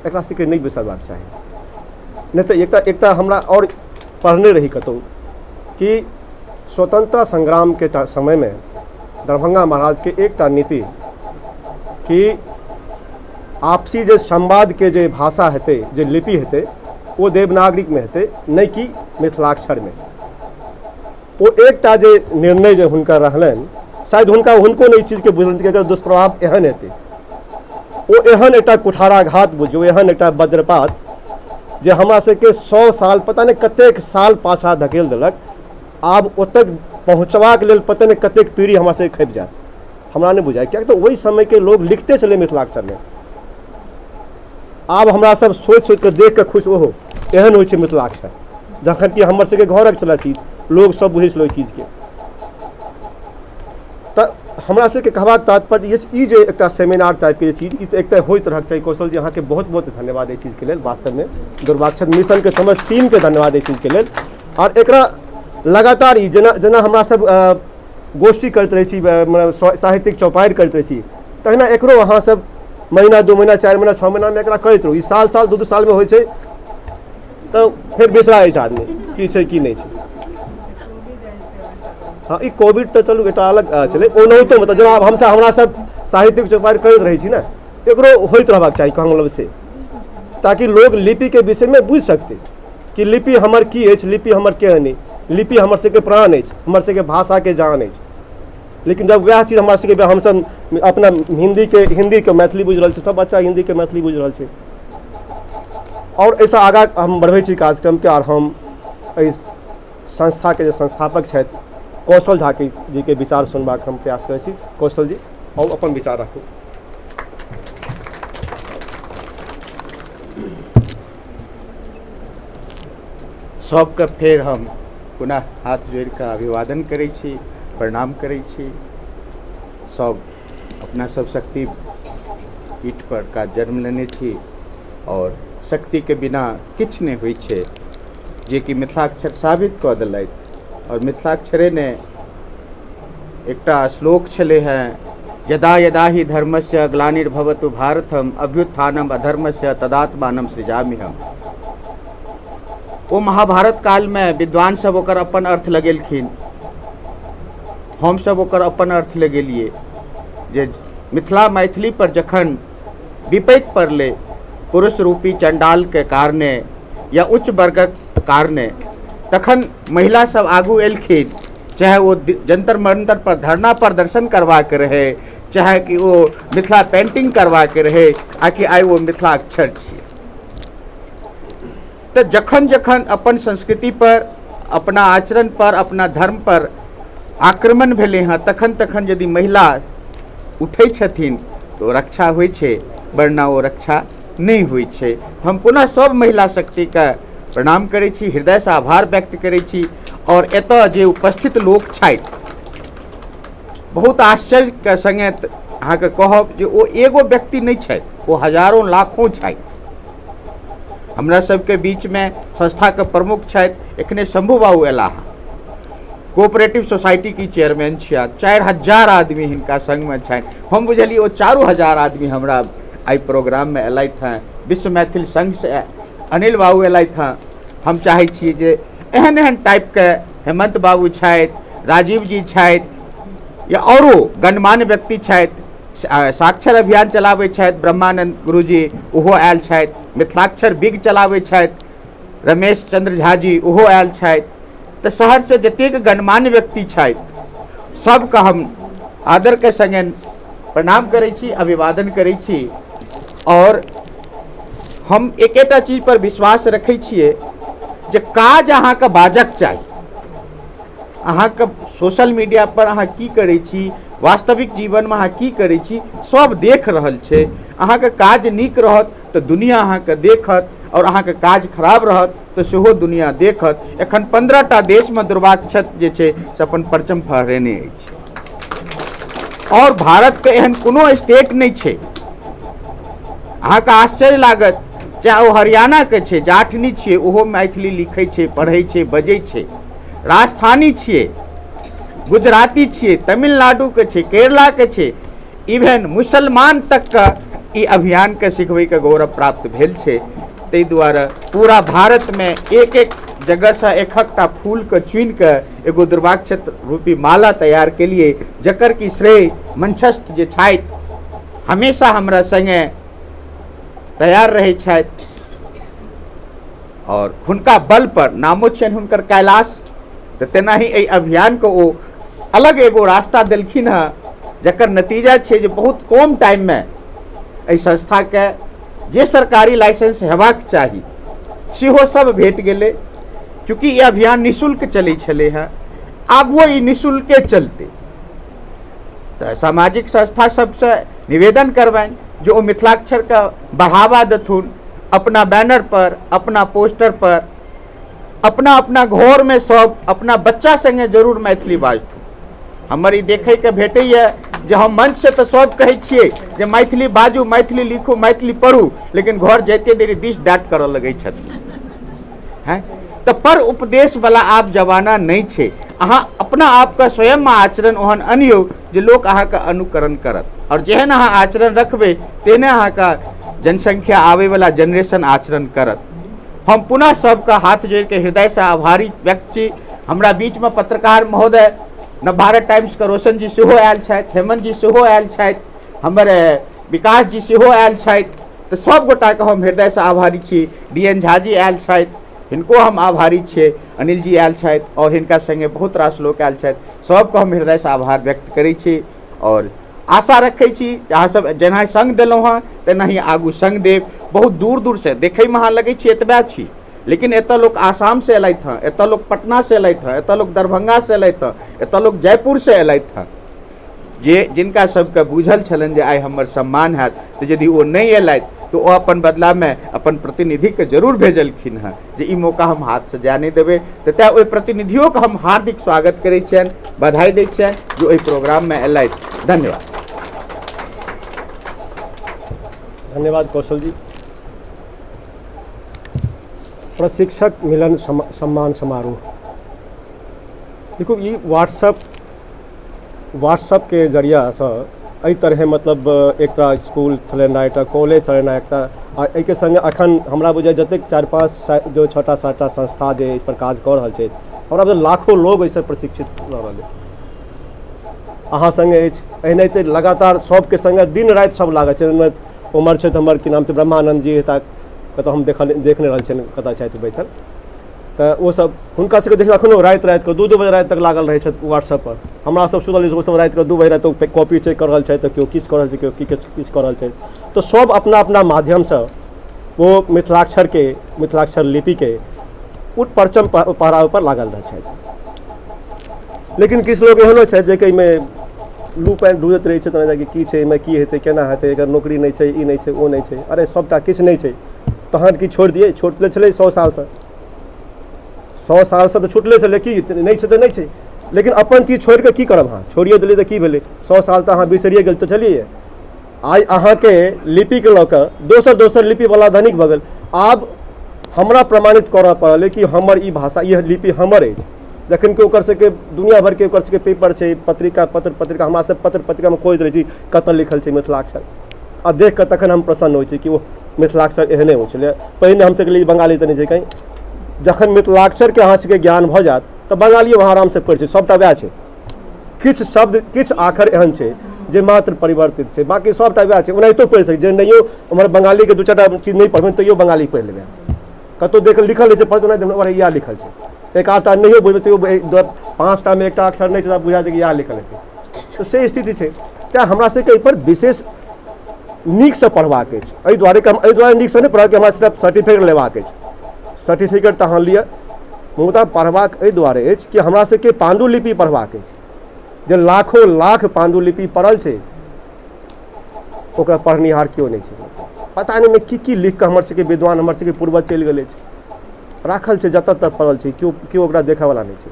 एकरा सबके नहि बिसरबाक चाही। नहि तऽ एकटा एकटा हमरा आओर पढ़ने रही कतहु कि स्वतंत्रता संग्रामके समयमे दरभंगा महाराजके एकटा नीति कि आपसी जे संवादके जे भाषा हेतै, जे लिपि हेतै, ओ देवनागरीमे हेतै, नहि कि मिथिलाक्षरमे। ओ एकटा जे निर्णय जे हुनकर रहलनि, शायद हुनका हुनको नहि ई चीजके बुझलनि कि एकर दुष्प्रभाव एहन हेतै। ओ एहन एकटा कुठाराघात बुझियौ, एहन एकटा वज्रपात जे हमरा सबके 100 साल पता नहि कतेक साल पाछाँ धकेल देलक। आब ओतऽ पहुँचबाक लेल पता नहि कतेक पीढ़ी हमरा सबके खपि जायत, हमरा नहि बुझाइ, किएक तऽ ओहि समयके लोक लिखते छलै मिथिलाक्षरमे। आब हमरा सब सोचि सोचि कऽ देख कऽ खुश, ओहो एहन होइ छै मिथिलाक्षर, जखन कि हमर सबके घरक छलै चीज, लोक सब बुझै छलै ओहि चीजके। तऽ हमरा सबके कहबाक तात्पर्य ई जे एकटा सेमिनार टाइपके जे चीज, ई तऽ एकटा होइत रहक चाही। कौशल जी, अहाँके बहुत बहुत धन्यवाद एहि चीजके लेल। वास्तवमे दुर्वाक्षर मिशनके समस्त टीमके धन्यवाद एहि चीजके लेल। आओर एकरा लगातार ई जेना जेना हमरा सब गोष्ठी करैत रहै छी, साहित्यिक चौपाड़ि करैत रहै छी, तहिना एकरो अहाँ सब महीना 2 महीना 4 महीना 6 महीनामे एकरा करैत रहू। ई साल साल 2-2 सालमे होइ छै तऽ फेर बिसरा जाइ छै आदमी की छै की नहि छै। हँ, ई कोविड तऽ चलू एकटा अलग छलै, ओनाहितो मतलब जेना आब हमसब हमरा सब साहित्यिक चौपाड़ि करैत रहै छी ने, एकरो होइत रहबाक चाही कहल मतलब से, ताकि लोग लिपिके विषयमे बुझि सकतै कि लिपि हमर की अछि, लिपि हमर केहन अछि, लिपि हमर सबके प्राण अछि, हमर सबके भाषाके जान अछि। लेकिन जब वएह चीज हमरा सबके हमसब अपना हिन्दीके मैथिली बुझि रहल छी, सब बच्चा हिन्दीके मैथिली बुझि रहल छै। आओर एहिसँ आगाँ हम बढ़बै छी कार्यक्रमके। आओर हम एहि संस्थाके जे संस्थापक छथि कौशल झा जीके विचार सुनबाक हम प्रयास करै छी। कौशल जी, आउ अपन विचार राखू। सबके फेर हम पुनः हाथ जोड़िकऽ अभिवादन करै छी, प्रणाम करै छी। सब अपना सब शक्ति पीठ पर का जन्म लेने छी और शक्तिके बिना किछु नहि होइ छै, जेकि मिथिलाक्षर साबित कऽ देलथि। और मिथिलाक्षरे ने एकटा श्लोक छलै हेँ, यदा यदा ही धर्मस्य ग्लानिर्भवतु भारतम अभ्युत्थानम अधर्मस्य तदात्मानं सृजाम्यहम्। ओ महाभारत कालमे विद्वान सब ओकर अपन अर्थ लगेलखिन, हमसब ओकर अपन अर्थ लगेलियै जे मिथिला मैथिली पर जखन विपत्ति पड़लै पुरुष रूपी चण्डालके कारणे या उच्च वर्गक कारणे, तखन महिला सब आगू एलखिन, चाहे ओ जंतर मंतर पर धरना प्रदर्शन करबाक रहे, चाहे कि ओ मिथिला पेंटिंग करबाक रहे, आ कि आइ ओ मिथिलाक्षर छी। तऽ जखन जखन अपन संस्कृति पर, अपना आचरण पर, अपना धर्म पर आक्रमण भेलै हँ, तखन तखन यदि महिला उठै छथिन तऽ ओ रक्षा होइ छै, वरना ओ रक्षा नहि होइ छै। हम पुनः सब महिला शक्तिके प्रणाम करै छी, हृदयसँ आभार व्यक्त करै छी। आओर एतऽ जे उपस्थित लोक छथि, बहुत आश्चर्यके सङ्गे अहाँके कहब जे ओ एगो व्यक्ति नहि छथि, ओ हजारों लाखों छथि। हमरा सबके बीचमे संस्थाके प्रमुख छथि, एखने शंभू बाबू अयलाह हँ, कोऑपरेटिव सोसाइटी की चेयरमैन छिया, 4000 आदमी हिनका संगमे छनि। हम बुझलियै ओ 4000 आदमी हमरा एहि प्रोग्राममे अयलथि हँ। विश्व मैथिल संघसँ अनिल बाबू अयलथि हँ। हम चाहै छियै जे एहन एहन टाइपके हेमंत बाबू छथि, राजीव जी छथि, या औरो गणमान्य व्यक्ति छथि, साक्षर अभियान चलाबै छथि ब्रह्मानंद गुरुजी, ओहो आयल छथि, मिथिलाक्षर बिग चलाबै छथि रमेश चंद्र झा जी, ओहो आयल छथि। तऽ शहरसँ जतेक गणमान्य व्यक्ति छथि सबके हम आदरके सङ्गे प्रणाम करै छी, अभिवादन करै छी। आओर हम एकेटा चीज पर विश्वास रखै छियै जे काज अहाँके बाजक चाही। अहाँके सोशल मीडिया पर अहाँ की करै छी, वास्तविक जीवनमे अहाँ की करै छी, सब देख रहल छै। अहाँके काज नीक रहत तऽ दुनिया अहाँके देखत, आओर अहाँके काज खराब रहत तऽ सेहो दुनिया देखत। एखन 15टा देशमे दुर्वाक्षत जे छै से अपन परचम फहरेने अछि। आओर भारतके एहन कोनो स्टेट नहि छै, अहाँके आश्चर्य लागत, चाहे ओ हरियाणाके छै, जाठनी छियै, ओहो मैथिली लिखै छै, पढ़ै छै, बजै छै, राजस्थानी छियै, गुजराती छियै, तमिलनाडुके छै, केरलाके छै, इवेन मुसलमान तकके ई अभियानके सिखबैके गौरव प्राप्त भेल छै। ताहि दुआरे पूरा भारतमे एक एक जगहसँ एकहकटा फूलके चुनिके एगो दुर्वाक्षत रूपी माला तैयार केलिए, जकर कि श्रेय मंचस्थ जे छथि हमेशा हमरा सङ्गे तैयार रहै छथि, और हुनका बल पर नामो छनि हुनकर कैलाश। तऽ तेनाही एहि अभियानके ओ अलग एगो रास्ता देलखिन हँ, जकर नतीजा छै जे बहुत कम टाइममे एहि संस्थाके जे सरकारी लाइसेंस हेबाक चाही सेहो सब भेट गेलै। चूँकि ई अभियान निःशुल्क चलै छलै हँ, आगुओ ई निःशुल्के चलतै। तऽ सामाजिक संस्था सबसँ निवेदन करबनि जे ओ मिथिलाक्षरके बढ़ावा देथुन, अपना बैनर पर, अपना पोस्टर पर, अपना अपना घरमे सब अपना बच्चा सङ्गे जरूर मैथिली बाजथुन। हमर ई देखैके भेटैए जे हम मंचसँ तऽ सब कहै छियै जे मैथिली बाजू, मैथिली लिखू, मैथिली पढ़ू, लेकिन घर जाइते देरी दिस that करऽ लगै छथिन। हैं तऽ पर उपदेशवला आब जमाना नहि छै। अहाँ अपना आपके स्वयंमे आचरण ओहन अनियौ जे लोक अहाँके अनुकरण करत, आओर जेहन अहाँ आचरण रखबै तेहने अहाँके जनसंख्या आबैवला जेनरेशन आचरण करत। हम पुनः सबके हाथ जोड़िके हृदयसँ आभारी व्यक्त छी। हमरा बीचमे पत्रकार महोदय नवभारत टाइम्सके रोशन जी सेहो आयल छथि, हेमंत जी सेहो आयल छथि, हमर विकास जी सेहो आयल छथि, तऽ सब गोटाके हम हृदयसँ आभारी छी। डी एन झा जी आयल छथि, हिनको हम आभारी छियै। अनिल जी आयल छथि आओर हिनका सङ्गे बहुत रास लोक आयल छथि, सबके हम हृदयसँ आभार व्यक्त करै छी। आओर आशा रखै छी जे अहाँ सब जेना सङ्ग देलहुँ हँ तेनाही आगू सङ्ग देब। बहुत दूर दूरसँ देखैमे अहाँ लगै छी एतबे छी, लेकिन एतऽ लोक आसामसँ एलथि हँ, एतऽ लोक पटनासँ एलथि हँ, एतऽ लोक दरभंगासँ एलथि हँ, एतऽ लोक जयपुरसँ एलथि हँ। जे जिनका सबके बुझल छलनि जे आइ हमर सम्मान हैत, तऽ यदि ओ नहि एलथि तऽ ओ अपन बदलामे अपन प्रतिनिधिके जरूर भेजलखिन हँ जे ई मौका हम हाथसँ जाय नहि देबै। तऽ तेँ ओहि प्रतिनिधियोके हम हार्दिक स्वागत करै छियनि, बधाई दै छियनि जे ओहि प्रोग्राममे एलथि। धन्यवाद। धन्यवाद कौशल जी। प्रशिक्षक मिलन सम्मान समारोह। देखू ई व्हाट्सअपके जरियासँ एहि तरहे मतलब एकटा स्कूल चलेनाइ, एकटा कॉलेज चलेनाइ, एकटा आ एहिके सङ्गे अखन हमरा बुझाइ जतेक 4 5 जो 6टा 7टा संस्था जे एहि पर काज कऽ रहल छै, हमरा बुझाइ लाखों लोग एहिसँ प्रशिक्षित भऽ रहल अछि। अहाँ सङ्गे अछि एनाहिते लगातार सबके सङ्गे दिन राति सब लागल छै। ओहिमे उमर छथि हमर की नाम छै ब्रह्मानन्द जी हेता, कतऽ हम देख नहि रहल छियनि कतऽ छथि बैसल, तऽ ओसब हुनका सबके देखियौ एखनो राति रातिके 2-2 बजे राति तक लागल रहै छथि व्हाट्सएप पर। हमरा सब सुतल रहै छी, ओसब रातिके 2 बजे राति तक कॉपी चेक कऽ रहल छथि, तऽ केओ किछु कऽ रहल छै, केओ किछु कऽ रहल छै। तऽ सब अपना अपना माध्यमसँ ओ मिथिलाक्षरके, मिथिलाक्षर लिपिके ओ परचम पहराबै पर लागल रहै छथि। लेकिन किछु लोक एहनो छथि जे कि एहिमे लू पानि ढूँढैत रहै छै तहन कि की छै एहिमे, की हेतै, केना हेतै, एकर नौकरी नहि छै, ई नहि छै, ओ नहि छै, अरे सभटा किछु नहि छै, तहन की छोड़ि दियै? छोड़ले छलै 100 सालसँ, 100 सालसँ तऽ छुटले छलै, की नहि छै तऽ नहि छै, लेकिन अपन चीज छोड़ि कऽ की करब अहाँ? छोड़िए देलियै तऽ की भेलै? 100 साल तऽ अहाँ बिसरिए गेल तऽ छलियै। आइ अहाँके लिपिके लऽ कऽ दोसर दोसर लिपिवला धनिक भऽ गेल। आब हमरा प्रमाणित करऽ पड़ल कि हमर ई भाषा, ई लिपि हमर अछि, जखन कि ओकर सबके दुनिया भरिके ओकर सबके पेपर छै, पत्रिका, पत्र पत्रिका, हमरा सब पत्र पत्रिकामे खोजैत रहै छी कतऽ लिखल छै मिथिलाक्षर, आ देख कऽ तखन हम प्रसन्न होइ छी कि ओ मिथिलाक्षर एहने होइ छलै। पहिने हमसब कहलियै बंगाली तऽ नहि छै कहीं, जखन मिथिलाक्षरके अहाँ सबके ज्ञान भऽ जायत तऽ बंगालियो अहाँ आरामसँ पढ़ि सकै, सबटा वएह छै। किछु शब्द किछु आखर एहन छै जे मात्र परिवर्तित छै, बाँकी सबटा वएह छै। ओनाहितो पढ़ि सकै जे नहियो हमर बंगालीके दू चारिटा चीज नहि पढ़बै तैयो बंगाली पढ़ि लेबै। कतहु देख लिखल रहै छै पढ़ ओना इएह लिखल छै, एक आधटा नहियो बुझबै तैयो 5टामे एकटा अक्षर नहि छै तऽ बुझा छै कि इएह लिखल हेतै। तऽ से स्थिति छै। तेँ हमरा सबके एहिपर विशेष नीकसँ पढ़बाक अछि। एहि दुआरे हम एहि दुआरे नीकसँ नहि पढ़ब कि हमरा सिर्फ सर्टिफिकेट लेबाक अछि, सर्टिफिकेट तऽ अहाँ लिअ, मुदा पढ़बाक एहि दुआरे अछि कि हमरा सबके पाण्डुलिपि पढ़बाक अछि, जे लाखो लाख पाण्डुलिपि पड़ल छै ओकरा पढ़निहार केओ नहि छै। पता नहि की की लिख कऽ हमर सबके विद्वान, हमर सबके पूर्वज चलि गेल अछि, राखल छै जतऽ तक पड़ल छै, केओ केओ ओकरा देखयवला नहि छै।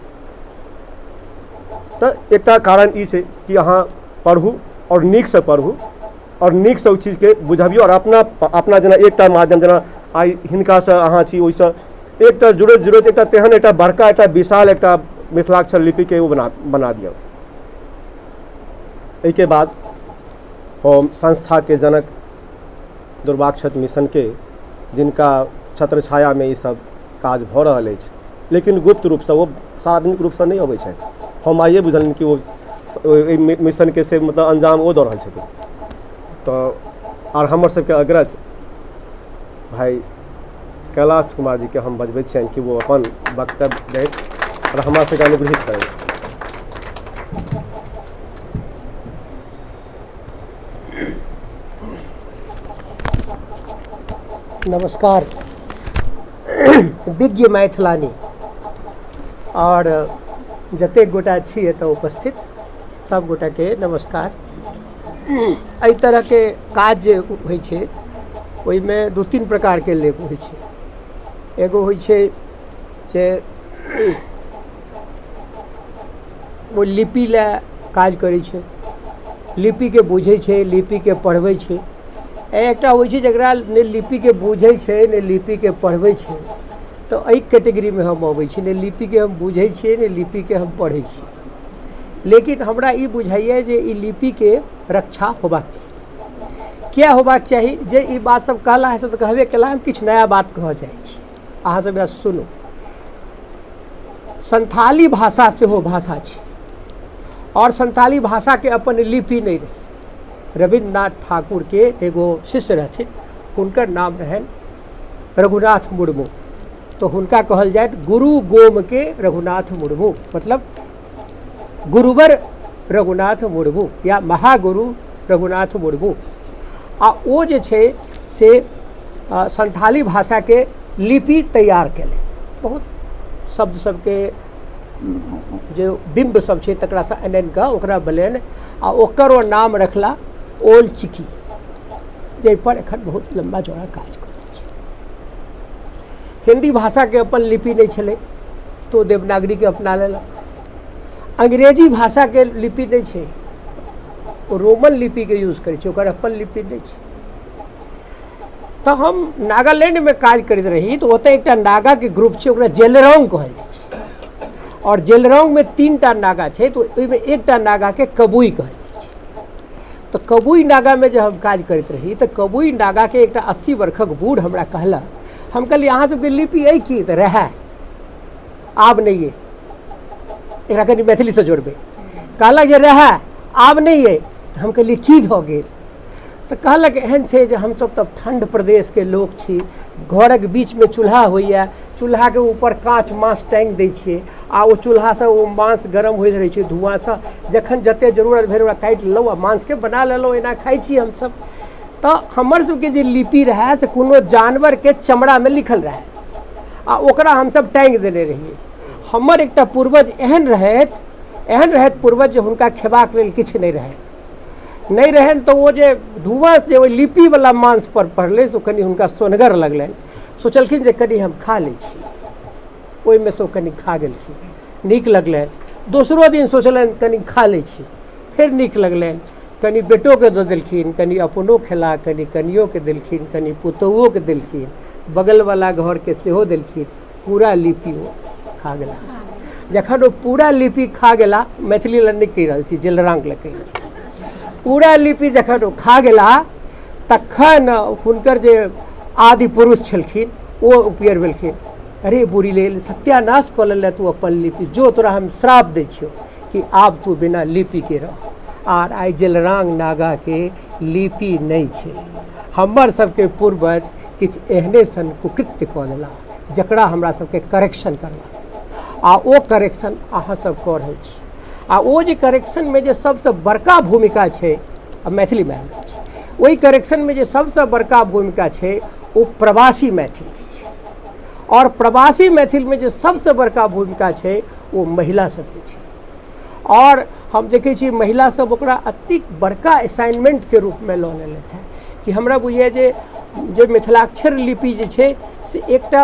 तऽ एकटा कारण ई छै कि अहाँ पढ़ू आओर नीकसँ पढ़ू आओर नीकसँ ओहि चीजके बुझबियौ, आओर अपना अपना जेना एकटा माध्यम जेना आइ हिनकासँ अहाँ छी ओहिसँ एकटा जुड़ैत जुड़ैत एकटा तेहन एकटा बड़का एकटा विशाल एकटा मिथिलाक्षर लिपिके ओ बना बना दियौ। एहिके बाद हम संस्थाके जनक दुर्वाक्षत मिशनके, जिनका छत्र छायामे ई सब काज भऽ रहल अछि, लेकिन गुप्त रूपसँ, ओ सार्वजनिक रूपसँ नहि अबै छथि। हम आइए बुझलियनि कि ओ एहि मिशनके से मतलब अंजाम ओ दऽ रहल छथिन। तऽ आर हमर सबके अग्रज भाइ कैलाश कुमार जीके हम बजबै छियनि कि ओ अपन वक्तव्य दैत आओर हमरा सबके अनुग्रहित करैत। नमस्कार विज्ञ मैथिलानी और जतेक गोटा छी एतऽ उपस्थित सब गोटाके नमस्कार। एहि तरहके काज जे होइ छै ओहिमे 2-3 प्रकारके लोक होइ छै। एगो होइ छै जे ओ लिपि लए काज करै छै, लिपिके बुझै छै, लिपिके पढ़बै छै। एकटा होइ छै जकरा नहि लिपिके बुझै छै नहि लिपिके पढ़बै छै, तऽ एहि कैटेगरीमे हम अबै छी। नहि लिपिके हम बुझै छियै नहि लिपिके हम पढ़ै छियै, लेकिन हमरा ई बुझाइए जे ई लिपिके रक्षा होबाक चाही। किया होबाक चाही? जे ई बात सब कहला है से तऽ कहबे केला, हम किछु नया बात कहऽ चाहै छी, अहाँ सब सुनू। संथाली भाषा सेहो भाषा छै और संथाली भाषाके अपन लिपि नहि रहै। रविन्द्रनाथ ठाकुर के एगो शिष्य रहथिन, हुनकर नाम रहनि रघुनाथ मुर्मू, तो हुनका कहल जाइत गुरु गोम के रघुनाथ मुर्मू, मतलब गुरुवर रघुनाथ मुर्मू या महागुरु रघुनाथ मुर्मू। आ ओ जे छै से संथाली भाषाके लिपि तैयार केलनि। बहुत शब्द सबके जे बिम्ब सब छै तकरासँ आनि आनि कऽ ओकरा बनेलनि आ ओकर ओ नाम रखला ओल चिकी, जाहिपर एखन बहुत लम्बा चौड़ा काज करै छै। हिन्दी भाषाके अपन लिपि नहि छलै तो देवनागरीके अपना लेलक। अंग्रेजी भाषाके लिपि नहि छै, ओ रोमन लिपिके यूज करै छै, ओकर अपन लिपि नहि छै। तऽ हम नागालैंडमे काज करैत रही तऽ ओतऽ एकटा नागाके ग्रुप छै, ओकरा जेलरोंग कहल जाइ छै, और जेलरोंगमे 3टा नागा छै, तऽ ओहिमे एकटा नागाके कबुई कहल जाइ छै। तऽ कबुई नागामे जे हम काज करैत रही तऽ कबुई नागाके एकटा 80 वर्षक बूढ़ हमरा कहलक, हम कहलियै अहाँ सबके लिपि अइ की? तऽ रहए, आब नहि अइ। एकरा कनि मैथिलीसँ जोड़बै। कहलक जे रहए, आब नहि अइ। तऽ हम कहलियै की भऽ गेल? तऽ कहलक एहन छै जे हमसब तऽ ठण्ड प्रदेशके लोक छी, घरक बीचमे चूल्हा होइए, चूल्हाके ऊपर काँच माँस टाँगि दै छियै आ ओ चूल्हासँ ओ माँस गरम होइत रहै छै धुआँसँ, जखन जतेक जरूरत भेल ओकरा काटि लेलहुँ आ माँसके बना लेलहुँ, एना खाइ छी हमसब। तऽ हमर सबके जे लिपि रहए से कोनो जानवरके चमड़ामे लिखल रहए आ ओकरा हमसब टाँगि देने रहियै। हमर एकटा पूर्वज एहन रहथि एहन रहथि पूर्वज जे हुनका खेबाक लेल किछु नहि रहनि, नहि रहनि तऽ ओ जे धुआँ से ओहि लिपिवला मांसपर पड़लै से ओ कनि हुनका सोन्हगर लगलनि। सोचलखिन जे कनि हम खा लै छी, ओहिमे से ओ कनि खा गेलखिन, नीक लगलनि। दोसरो दिन सोचलनि कनि खा लै छी, फेर नीक लगलनि। कनि बेटोके दऽ देलखिन, कनि अपनो खेला, कनि कनियोके देलखिन, कनि पुतोहुओके देलखिन, बगलवला घरके सेहो देलखिन। पूरा लिपि ओ खा गेला। जखन ओ पूरा लिपि खा गेला, मैथिली लए नहि कहि रहल छी, जेलरांग लए कहि रहल छी, पूरा लिपि जखन ओ खा गेला तखन हुनकर जे आदि पुरुष छलखिन ओ उपयर भेलखिन, अरे बुरी लेल सत्यानाश कऽ लेले तू अपन लिपि, जो तोरा हम श्राप दै छियौ कि आब तू बिना लिपिके रह। आर आइ जेलरांग नागाके लिपि नहि छै। हमर सबके पूर्वज किछु एहने सन कुकृत्य कऽ लेला जकरा हमरा सबके करेक्शन करबाक, आ ओ करेक्शन अहाँ सब कऽ रहल छी। आ ओ जे करेक्शनमे जे सबसँ बड़का भूमिका छै, आ मैथिलीमे आबि रहल छै, ओहि करेक्शनमे जे सबसँ बड़का भूमिका छै ओ प्रवासी मैथिलके छै। आओर प्रवासी मैथिलमे जे सबसँ बड़का भूमिका छै ओ महिला सबके छै। आओर हम देखै छी महिला सब ओकरा अतेक बड़का असाइनमेंटके रूपमे लऽ लेलथि हेँ कि हमरा बुझाइए जे जे मिथिलाक्षर लिपि जे छै से एकटा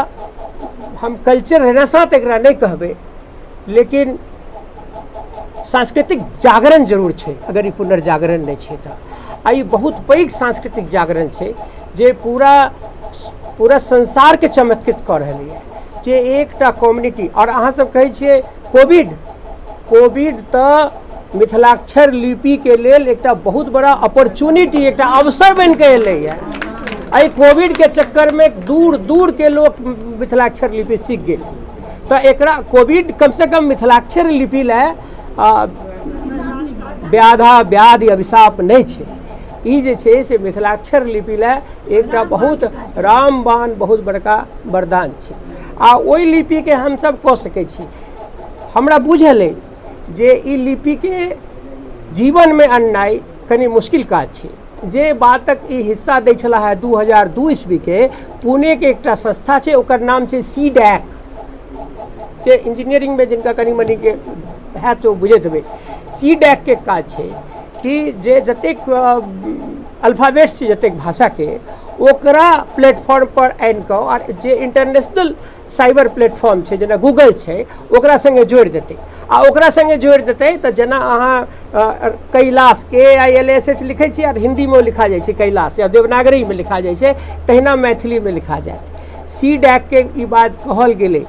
हम कल्चर रेनेसां तऽ एकरा नहि कहबै, लेकिन सांस्कृतिक जागरण जरूर छै, अगर ई पुनर्जागरण नहि छै तऽ। आ ई बहुत पैघ सांस्कृतिक जागरण छै जे पूरा पूरा संसारके चमत्कृत कऽ रहल यऽ, जे एकटा कम्युनिटी। आओर अहाँ सब कहै छियै कोविड, कोविड तऽ मिथिलाक्षर लिपिके लेल एकटा बहुत बड़ा अपॉर्चुनिटी, एकटा अवसर बनि कऽ एलैए। एहि कोविडके चक्करमे दूर दूरके लोक मिथिलाक्षर लिपि सीख गेल, तऽ एकरा कोविड कमसँ कम मिथिलाक्षर लिपि लए व्याधा व्याधि अभिशाप नहि छै। ई जे छै से मिथिलाक्षर लिपि लए एकटा बहुत रामबाण, बहुत बड़का वरदान छै। आ ओहि लिपिके हमसब कऽ सकै छी। हमरा बुझल अइ जे ई लिपिके जीवनमे अननाइ कनि मुश्किल काज छै। जे बातक ई हिस्सा दै छलाह हे 2002 ईस्वीके पुणेके एकटा संस्था छै, ओकर नाम छै सी डैक, से इंजीनियरिंगमे जिनका कनि मनिके हैत से ओ बुझैत हेबै। सी डैक के काज छै कि जे जतेक अल्फाबेट्स छै जतेक भाषाके, ओकरा प्लेटफॉर्म पर आनि कऽ आओर जे इंटरनेशनल साइबर प्लेटफॉर्म छै जेना गूगल छै ओकरा सङ्गे जोड़ि देतै। आ ओकरा सङ्गे जोड़ि देतै तऽ जेना अहाँ कैलाश KILSH लिखै छियै आर हिन्दीमे ओ लिखा जाइ छै कैलाश, या देवनागरीमे लिखा जाइ छै, तहिना मैथिलीमे लिखा जायत। सी डैक के ई बात कहल गेलै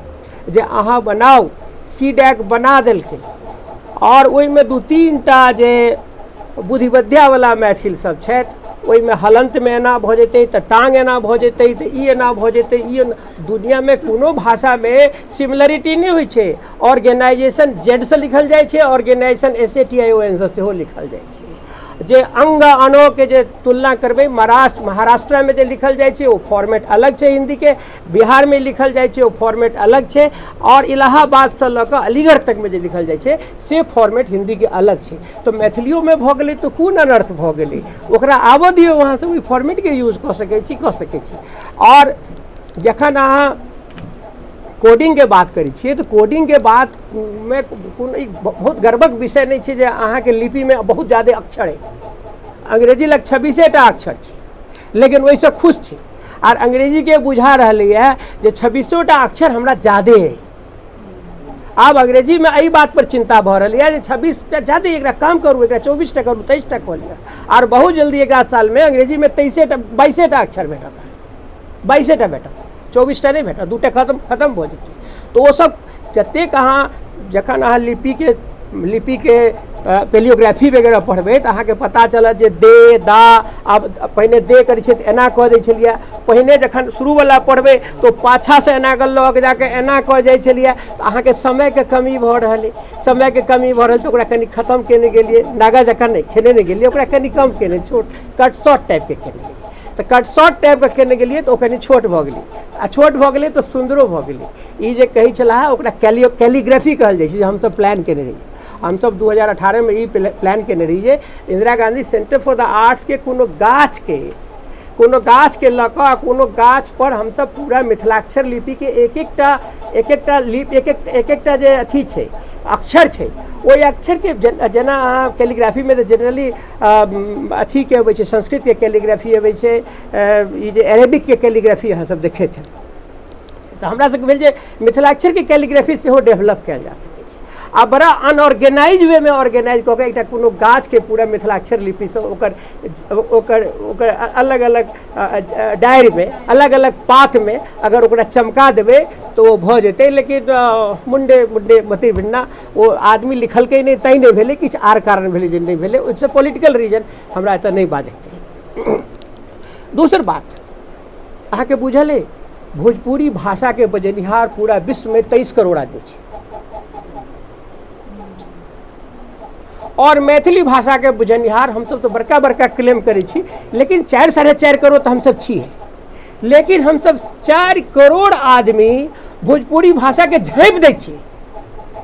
जे अहाँ बनाउ, सी डैक बना देलकै। आओर ओहिमे 2-3 टा जे बुद्धिविद्यावला मैथिल सब छथि, ओहिमे हलन्तमे एना भऽ जेतै तऽ टाँग एना भऽ जेतै तऽ ई एना भऽ जेतै, ई एना। दुनियामे कोनो भाषामे सिमिलरिटी नहि होइ छै। ऑर्गेनाइजेशन जेडसँ लिखल जाइ छै, ऑर्गेनाइजेशन SATION सँ सेहो लिखल जाइ छै। जे अंग अनोके जे तुलना करबै, महाराष्ट्रमे जे लिखल जाइ छै ओ फॉर्मेट अलग छै हिन्दीके, बिहारमे लिखल जाइ छै ओ फॉर्मेट अलग छै, आओर इलाहाबादसँ लऽ कऽ अलीगढ़ तकमे जे लिखल जाइ छै से फॉर्मेट हिन्दीके अलग छै। तऽ मैथिलियोमे भऽ गेलै तऽ कोन अनर्थ भऽ गेलै, ओकरा आबऽ दियौ, अहाँ सब ओहि फॉर्मेटके यूज कऽ सकै छी, कऽ सकै छी। आओर जखन अहाँ कोडिंगके बात करै छियै तऽ कोडिंगके बातमे कोनो बहुत गर्वक विषय नहि छै जे अहाँके लिपिमे बहुत ज्यादे अक्षर अइ। अंग्रेजी लग 26 टा अक्षर छै, लेकिन ओहिसँ खुश छै। आर अंग्रेजीके बुझा रहलैए जे 26 टा अक्षर हमरा ज्यादे अइ। आब अंग्रेजीमे एहि बात पर चिंता भऽ रहल यऽ जे 26 टा ज्यादे, एकरा कम करू, एकरा 24 टा करू, 23 टा कऽ लिअ। आर बहुत जल्दी एक आध सालमे अंग्रेजीमे 23 टा 22 टा अक्षर भेटत, 22 टा भेटत, 24 टा नहि भेटत, 2 टा खतम भऽ जेतै। तऽ ओ सब जतेक अहाँ जखन अहाँ लिपिके पेलियोग्राफी वगैरह पढ़बै तऽ अहाँके पता चलत जे दे दा, आब पहिने दे करै छियै तऽ एना कऽ दै छलियै, पहिने जखन शुरूवला पढ़बै तऽ पाछासँ एना कऽ लऽ कऽ जाकऽ एना कऽ जाइ छलियै। तऽ अहाँके समयके कमी भऽ रहल अइ, समयके कमी भऽ रहल छै, ओकरा कनि खतम केने गेलियै, नागा जकाँ नहि खेने नहि गेलियै, ओकरा कनि कम केने, छोट कट शॉर्ट टाइपके केने गेलियै। तऽ कट शॉर्ट टाइपके केने गेलियै तऽ ओ कनि छोट भऽ गेलै, आ छोट भऽ गेलै तऽ सुन्दरो भऽ गेलै। ई जे कहै छलाह ओकरा कैलीग्राफी कहल जाइ छै, जे हमसब प्लान केने रहियै। हमसब 2018 में ई प्लान केने रहियै Indira Gandhi centre for the arts के कोनो गाछके लऽ कऽ कोनो गाछ पर हमसब पूरा मिथिलाक्षर लिपिके एक एकटा लिपि, एक एकटा जे अथी छै अक्षर छै, ओहि अक्षरके जेना अहाँ कैलीग्राफीमे तऽ जेनरली अथीके अबै छै, संस्कृतके कैलीग्राफी अबै छै, ई जे अरेबिकके कैलीग्राफी अहाँ सब देखैत हेबै। तऽ हमरा सबके भेल जे मिथिलाक्षरके कैलीग्राफी सेहो डेवलप कयल जा सकै छै आ बड़ा अनऑर्गेनाइज वेमे ऑर्गेनाइज कऽ के एकटा कोनो गाछके पूरा मिथिलाक्षर लिपिसँ ओकर ओकर ओकर अलग अलग डारिमे अलग अलग पातमे अगर ओकरा चमका देबै तऽ ओ भऽ जेतै। लेकिन मुंडे मुंडे मति भिन्ना, ओ आदमी लिखलकै नहि तैँ नहि भेलै, किछु आर कारण भेलै जे नहि भेलै। It's a political reason, हमरा एतऽ नहि बाजैके चाही। दोसर बात अहाँके बुझल अइ, भोजपुरी भाषाके बजनिहार पूरा विश्वमे 23 करोड़ आदमी छै और मैथिली भाषाके बुझनिहार हमसब तऽ बड़का बड़का क्लेम करै छी, लेकिन 4 4.5 करोड़ तऽ हमसब छी, लेकिन हमसब 4 करोड़ आदमी भोजपुरी भाषाके झाँपि दै छियै।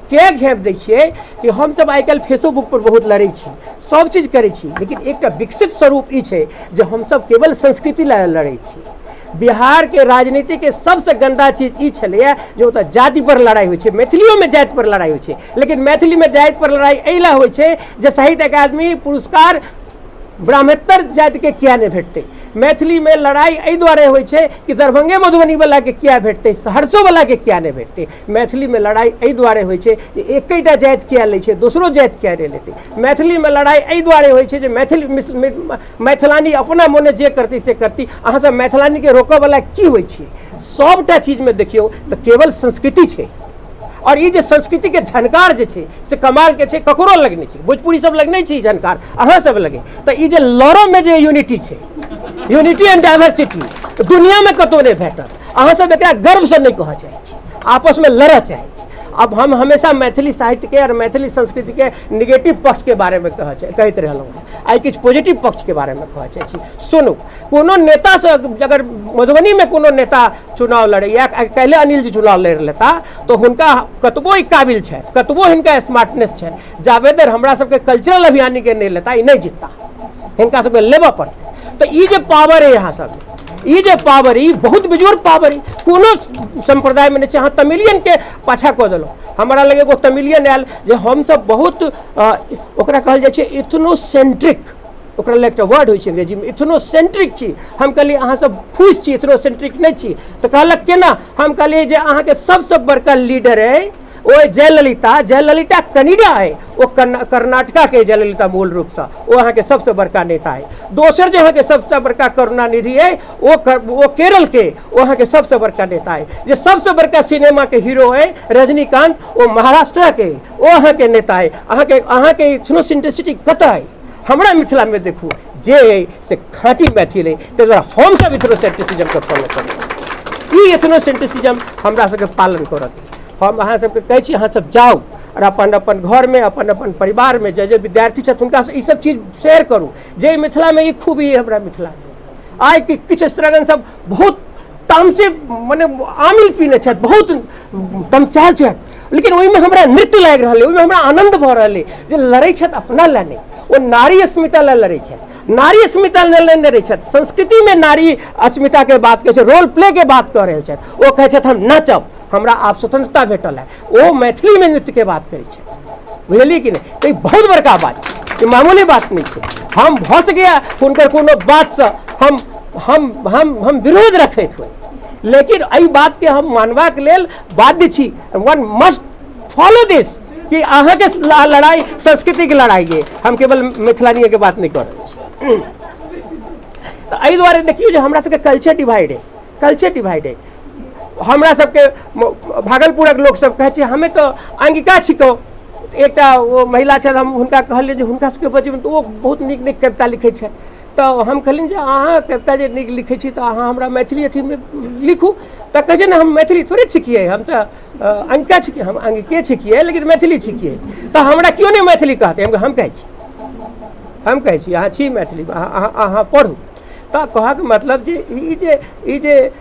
किया झाँपि दै छियै कि हमसब आइ काल्हि फेसबुक पर बहुत लड़ै छी, सब चीज करै छी, लेकिन एकटा विकसित स्वरूप ई छै जे हमसब केवल संस्कृति लए लड़ै छी। बिहारके राजनीतिके सबसँ गन्दा चीज ई छलैए जे ओतऽ जाति पर लड़ाइ होइ छै, मैथिलियोमे जाति पर लड़ाइ होइ छै, लेकिन मैथिलीमे जाति पर लड़ाइ एहि लए होइ छै जे साहित्य अकादमी पुरस्कार ब्राह्मणेतर जातिके किया नहि भेटतै। मैथिलीमे लड़ाइ एहि दुआरे होइ छै कि दरभंगे मधुबनीवलाके किया भेटतै, सहरसोवलाके किया नहि भेटतै। मैथिलीमे लड़ाइ एहि दुआरे होइ छै जे एकेटा जाति किया लै छै, दोसरो जाति किया नहि लेतै। मैथिलीमे लड़ाइ एहि दुआरे होइ छै जे मैथिल मैथिलानी अपना मोने जे करती से करती। अहाँ सब मैथिलानीके रोकऽवला की होइ छियै? सबटा चीजमे देखियौ तऽ केवल संस्कृति छै, और ई जे संस्कृतिके झनकार जे छै से कमालके छै, ककरो लग नहि छै, भोजपुरी सब लग नहि छै ई झनकार, अहाँ सब लगे। तऽ ई जे लड़ोमे जे यूनिटी छै, यूनिटी एंड डाइवर्सिटी, दुनियामे कतहु नहि भेटत। अहाँ सब एकरा गर्वसँ नहि कहऽ चाहै छी, आपसमे लड़ऽ चाहै छी। अब हम हमेशा मैथिली साहित्यके और मैथिली संस्कृतिके निगेटिव पक्षके बारेमे कहैत रहलहुँ हेँ, आइ किछु पॉजिटिव पक्षके बारेमे कहऽ चाहै छी। सुनू, कोनो नेतासँ अगर मधुबनीमे कोनो नेता चुनाव लड़ैया, काल्हि अनिल जी चुनाव लड़ि लेता तऽ हुनका कतबो ई काबिल छथि, कतबो हिनका स्मार्टनेस छनि, जाबे देर हमरा सबके कल्चरल अभियानीके नहि लेता ई नहि जितता, हिनका सबके लेबऽ पड़तै। तऽ ई जे पावर अइ अहाँ सबमे, ई जे पावर, ई बहुत बेजोड़ पावर अइ, कोनो सम्प्रदायमे नहि छै। अहाँ तमिलियनके पाछा कऽ देलहुँ। हमरा लग एगो तमिलियन आयल जे हमसब बहुत ओकरा कहल जाइ छै इथनोसेंट्रिक, ओकरा लग एकटा वर्ड होइ छै अंग्रेजीमे, इथनोसेंट्रिक छी। हम कहलियै अहाँ सब फूसि छी, इथनोसेंट्रिक नहि छी। तऽ कहलक केना? हम कहलियै जे अहाँके सबसँ बड़का लीडर अइ ओ जयललिता, जयललिता कनिडा अइ, ओ कर्नाटका के जयललिता मूल रूपसँ, ओ अहाँके सबसँ बड़का नेता अइ। दोसर जे अहाँके सबसँ बड़का करुणानिधि अइ ओ केरल के, ओ अहाँके सबसँ बड़का नेता अइ। जे सबसँ बड़का सिनेमाके हीरो अइ रजनीकांत, ओ महाराष्ट्र के, ओ अहाँके नेता अइ। अहाँके इथनोसेंट्रिसिटी कतऽ अइ? हमरा मिथिलामे देखू जे अइ से खाँटी मैथिल अइ, ताहि दुआरे हमसब इथनोसेंट्रिसिज्मके फॉलो करी। ई इथनोसेंट्रिसिज्म हमरा सबके पालन करत। हम अहाँ सबके कहै छी अहाँ सब जाउ और अपन अपन घरमे अपन अपन परिवारमे जे जे विद्यार्थी छथि हुनकासँ ई सब चीज शेयर करू जे मिथिलामे ई खूबी अइ। हमरा मिथिलामे आइ किछु स्त्रीगण सब बहुत तामसे मने आमिल पीने छथि, बहुत तमसायल छथि, लेकिन ओहिमे हमरा नृत्य लागि रहल अइ, ओहिमे हमरा आनन्द भऽ रहल अइ जे लड़ै छथि अपना लए नहि, ओ नारी अस्मिता लए लड़ै छथि, नारी अस्मिता लए नहि लड़ै छथि, संस्कृतिमे नारी अस्मिताके बात कहै छै, रोल प्लेके बात कऽ रहल छथि। ओ कहै छथि हम नाचब, हमरा आब स्वतंत्रता भेटल है, ओ मैथिलीमे नृत्यके बात करै छथि। बुझलियै कि नहि? तऽ ई बहुत बड़का बात छै, ई मामूली बात नहि छै। हम भऽ सकैए हुनकर कोनो बातसँ हम हम हम हम विरोध रखैत होइ, लेकिन एहि बातके हम मानबाक लेल बाध्य छी। वन मस्ट फॉलो दिस कि अहाँके लड़ाइ संस्कृतिके लड़ाइ अइ, हम केवल मिथिलानीयके बात नहि कऽ रहल छी। तऽ एहि दुआरे देखियौ जे हमरा सबके कल्चर डिवाइड अइ, कल्चर डिवाइड अइ। हमरा सबके भागलपुरक लोकसब कहै छै हमे तऽ अंगिका छिकौ। एकटा ओ महिला छथि, हम हुनका कहलियै जे हुनका सबके बजबै तऽ ओ बहुत नीक नीक कविता लिखै छथि, तऽ हम कहलियनि जे अहाँ कविता जे नीक लिखै छी तऽ अहाँ हमरा मैथिली अथीमे लिखू। तऽ कहै छै ने हम मैथिली थोड़े छिकियै, हम तऽ अंगिका छिकियै, हम अंगिके छिकियै लेकिन मैथिली छिकियै, तऽ हमरा केओ नहि मैथिली कहतै। हम कहै छी, हम कहै छी अहाँ छी मैथिली, अहाँ पढ़ू। तऽ कहऽके मतलब जे ई जे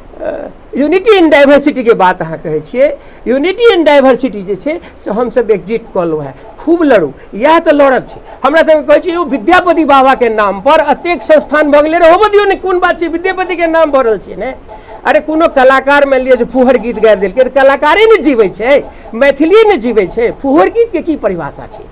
यूनिटी इन डाइवर्सिटीके बात अहाँ कहै छियै, यूनिटी इन डाइवर्सिटी जे छै से हमसब एकजुट कऽ लू है, खूब लड़ू, इएह तऽ लड़ब छै। हमरा सबके कहै छियै विद्यापति बाबाके नाम पर एतेक संस्थान भऽ गेलै, होबऽ दियौ ने, कोन बात छै, विद्यापतिके नाम भऽ रहल छै ने। अरे कोनो कलाकार मानि लिअ जे फुहर गीत गाबि देलकै तऽ कलाकारे ने जीबै छै, मैथिलीए ने जीबै छै। फुहर गीतके की परिभाषा छै?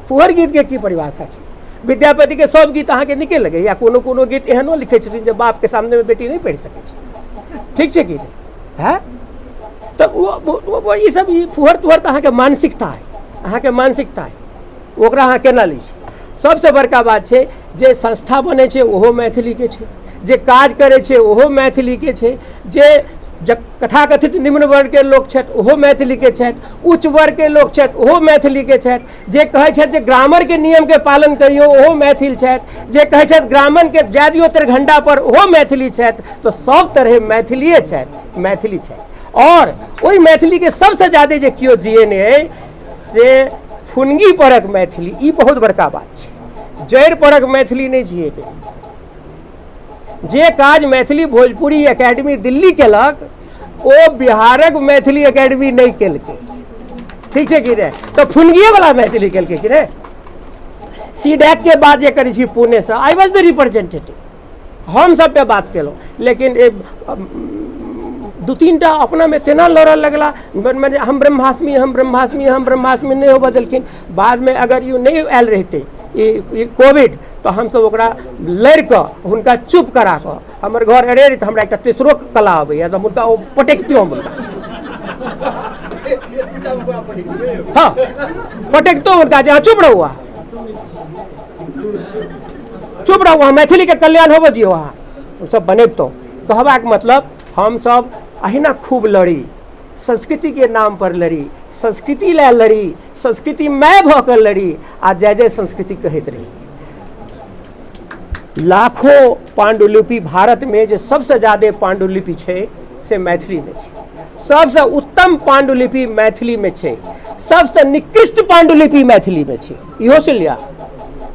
फुहर गीतके की परिभाषा छै? विद्यापतिके सब गीत अहाँके नीके लगैया, कोनो कोनो गीत एहनो लिखै छथिन जे बापके सामनेमे बेटी नहि पढ़ि सकै छै। ठीक छै कि नहि? हँ, तऽ ओ ई सब ई फुहर तुहर तऽ अहाँके मानसिकता है, अहाँके मानसिकता है, ओकरा अहाँ केना लै छी? सबसँ बड़का बात छै जे संस्था बनै छै ओहो मैथिलीके छै, जे काज करै छै ओहो मैथिलीके छै, जे कथाकथित निम्न वर्गके लोक छथि ओहो मैथिलीके छथि, उच्च वर्गके लोक छथि ओहो मैथिलीके छथि, जे कहै छथि जे ग्रामरके नियमके पालन करियौ ओहो मैथिल छथि, जे कहै छथि ग्रामणके जाय दियौ त्रिघण्डा पर ओहो मैथिली छथि। तऽ सब तरहे मैथिलीए छथि, मैथिली छथि। आओर ओहि मैथिलीके सबसँ ज्यादे जे केओ जियेने अइ से फुनगी परक मैथिली, ई बहुत बड़का बात छै। जड़ि परक मैथिली नहि जियेतै। जे काज मैथिली भोजपुरी एकेडमी दिल्ली केलक ओ बिहारक मैथिली एकेडमी नहि केलकै। ठीक छै कि नहि? तऽ फुनगिएवला मैथिली केलकै कि नहि? सी डैक के बाद जे करै छी पुणेसँ, I was the representative, हम सबटा बात केलहुँ, लेकिन दू तीन टा अपनामे तेना लड़ऽ लगला, मने हम ब्रह्मास्मि, हम ब्रह्मास्मि, हम ब्रह्मास्मि, नहि होबऽ देलखिन। बादमे अगर ई नहि आयल रहितै ई कोविड, तऽ हमसब ओकरा लड़िकऽ हुनका चुप करा कऽ, हमर घर अरे तऽ हमरा एकटा तेसरो कला अबैया, तऽ हुनका ओ पटकितहुँ हम हुनका, हँ पटकितहुँ हुनका जे अहाँ चुप रहू, अहाँ चुप रहू, अहाँ मैथिलीके कल्याण होबऽ दियौ, अहाँ ओसब बनबितहुँ। कहबाक मतलब हमसब अहिना खूब लड़ी, संस्कृतिके नाम पर लड़ी, संस्कृति लए लड़ी, संस्कृतिमय भऽ कऽ लड़ी, आ जय जय संस्कृति कहैत रही। लाखों पांडुलिपि भारतमे जे सबसँ ज्यादे पांडुलिपि छै से मैथिलीमे छै। सबसँ उत्तम पांडुलिपि मैथिलीमे छै, सबसँ निकृष्ट पांडुलिपि मैथिलीमे छै। इहो सुनि लिअ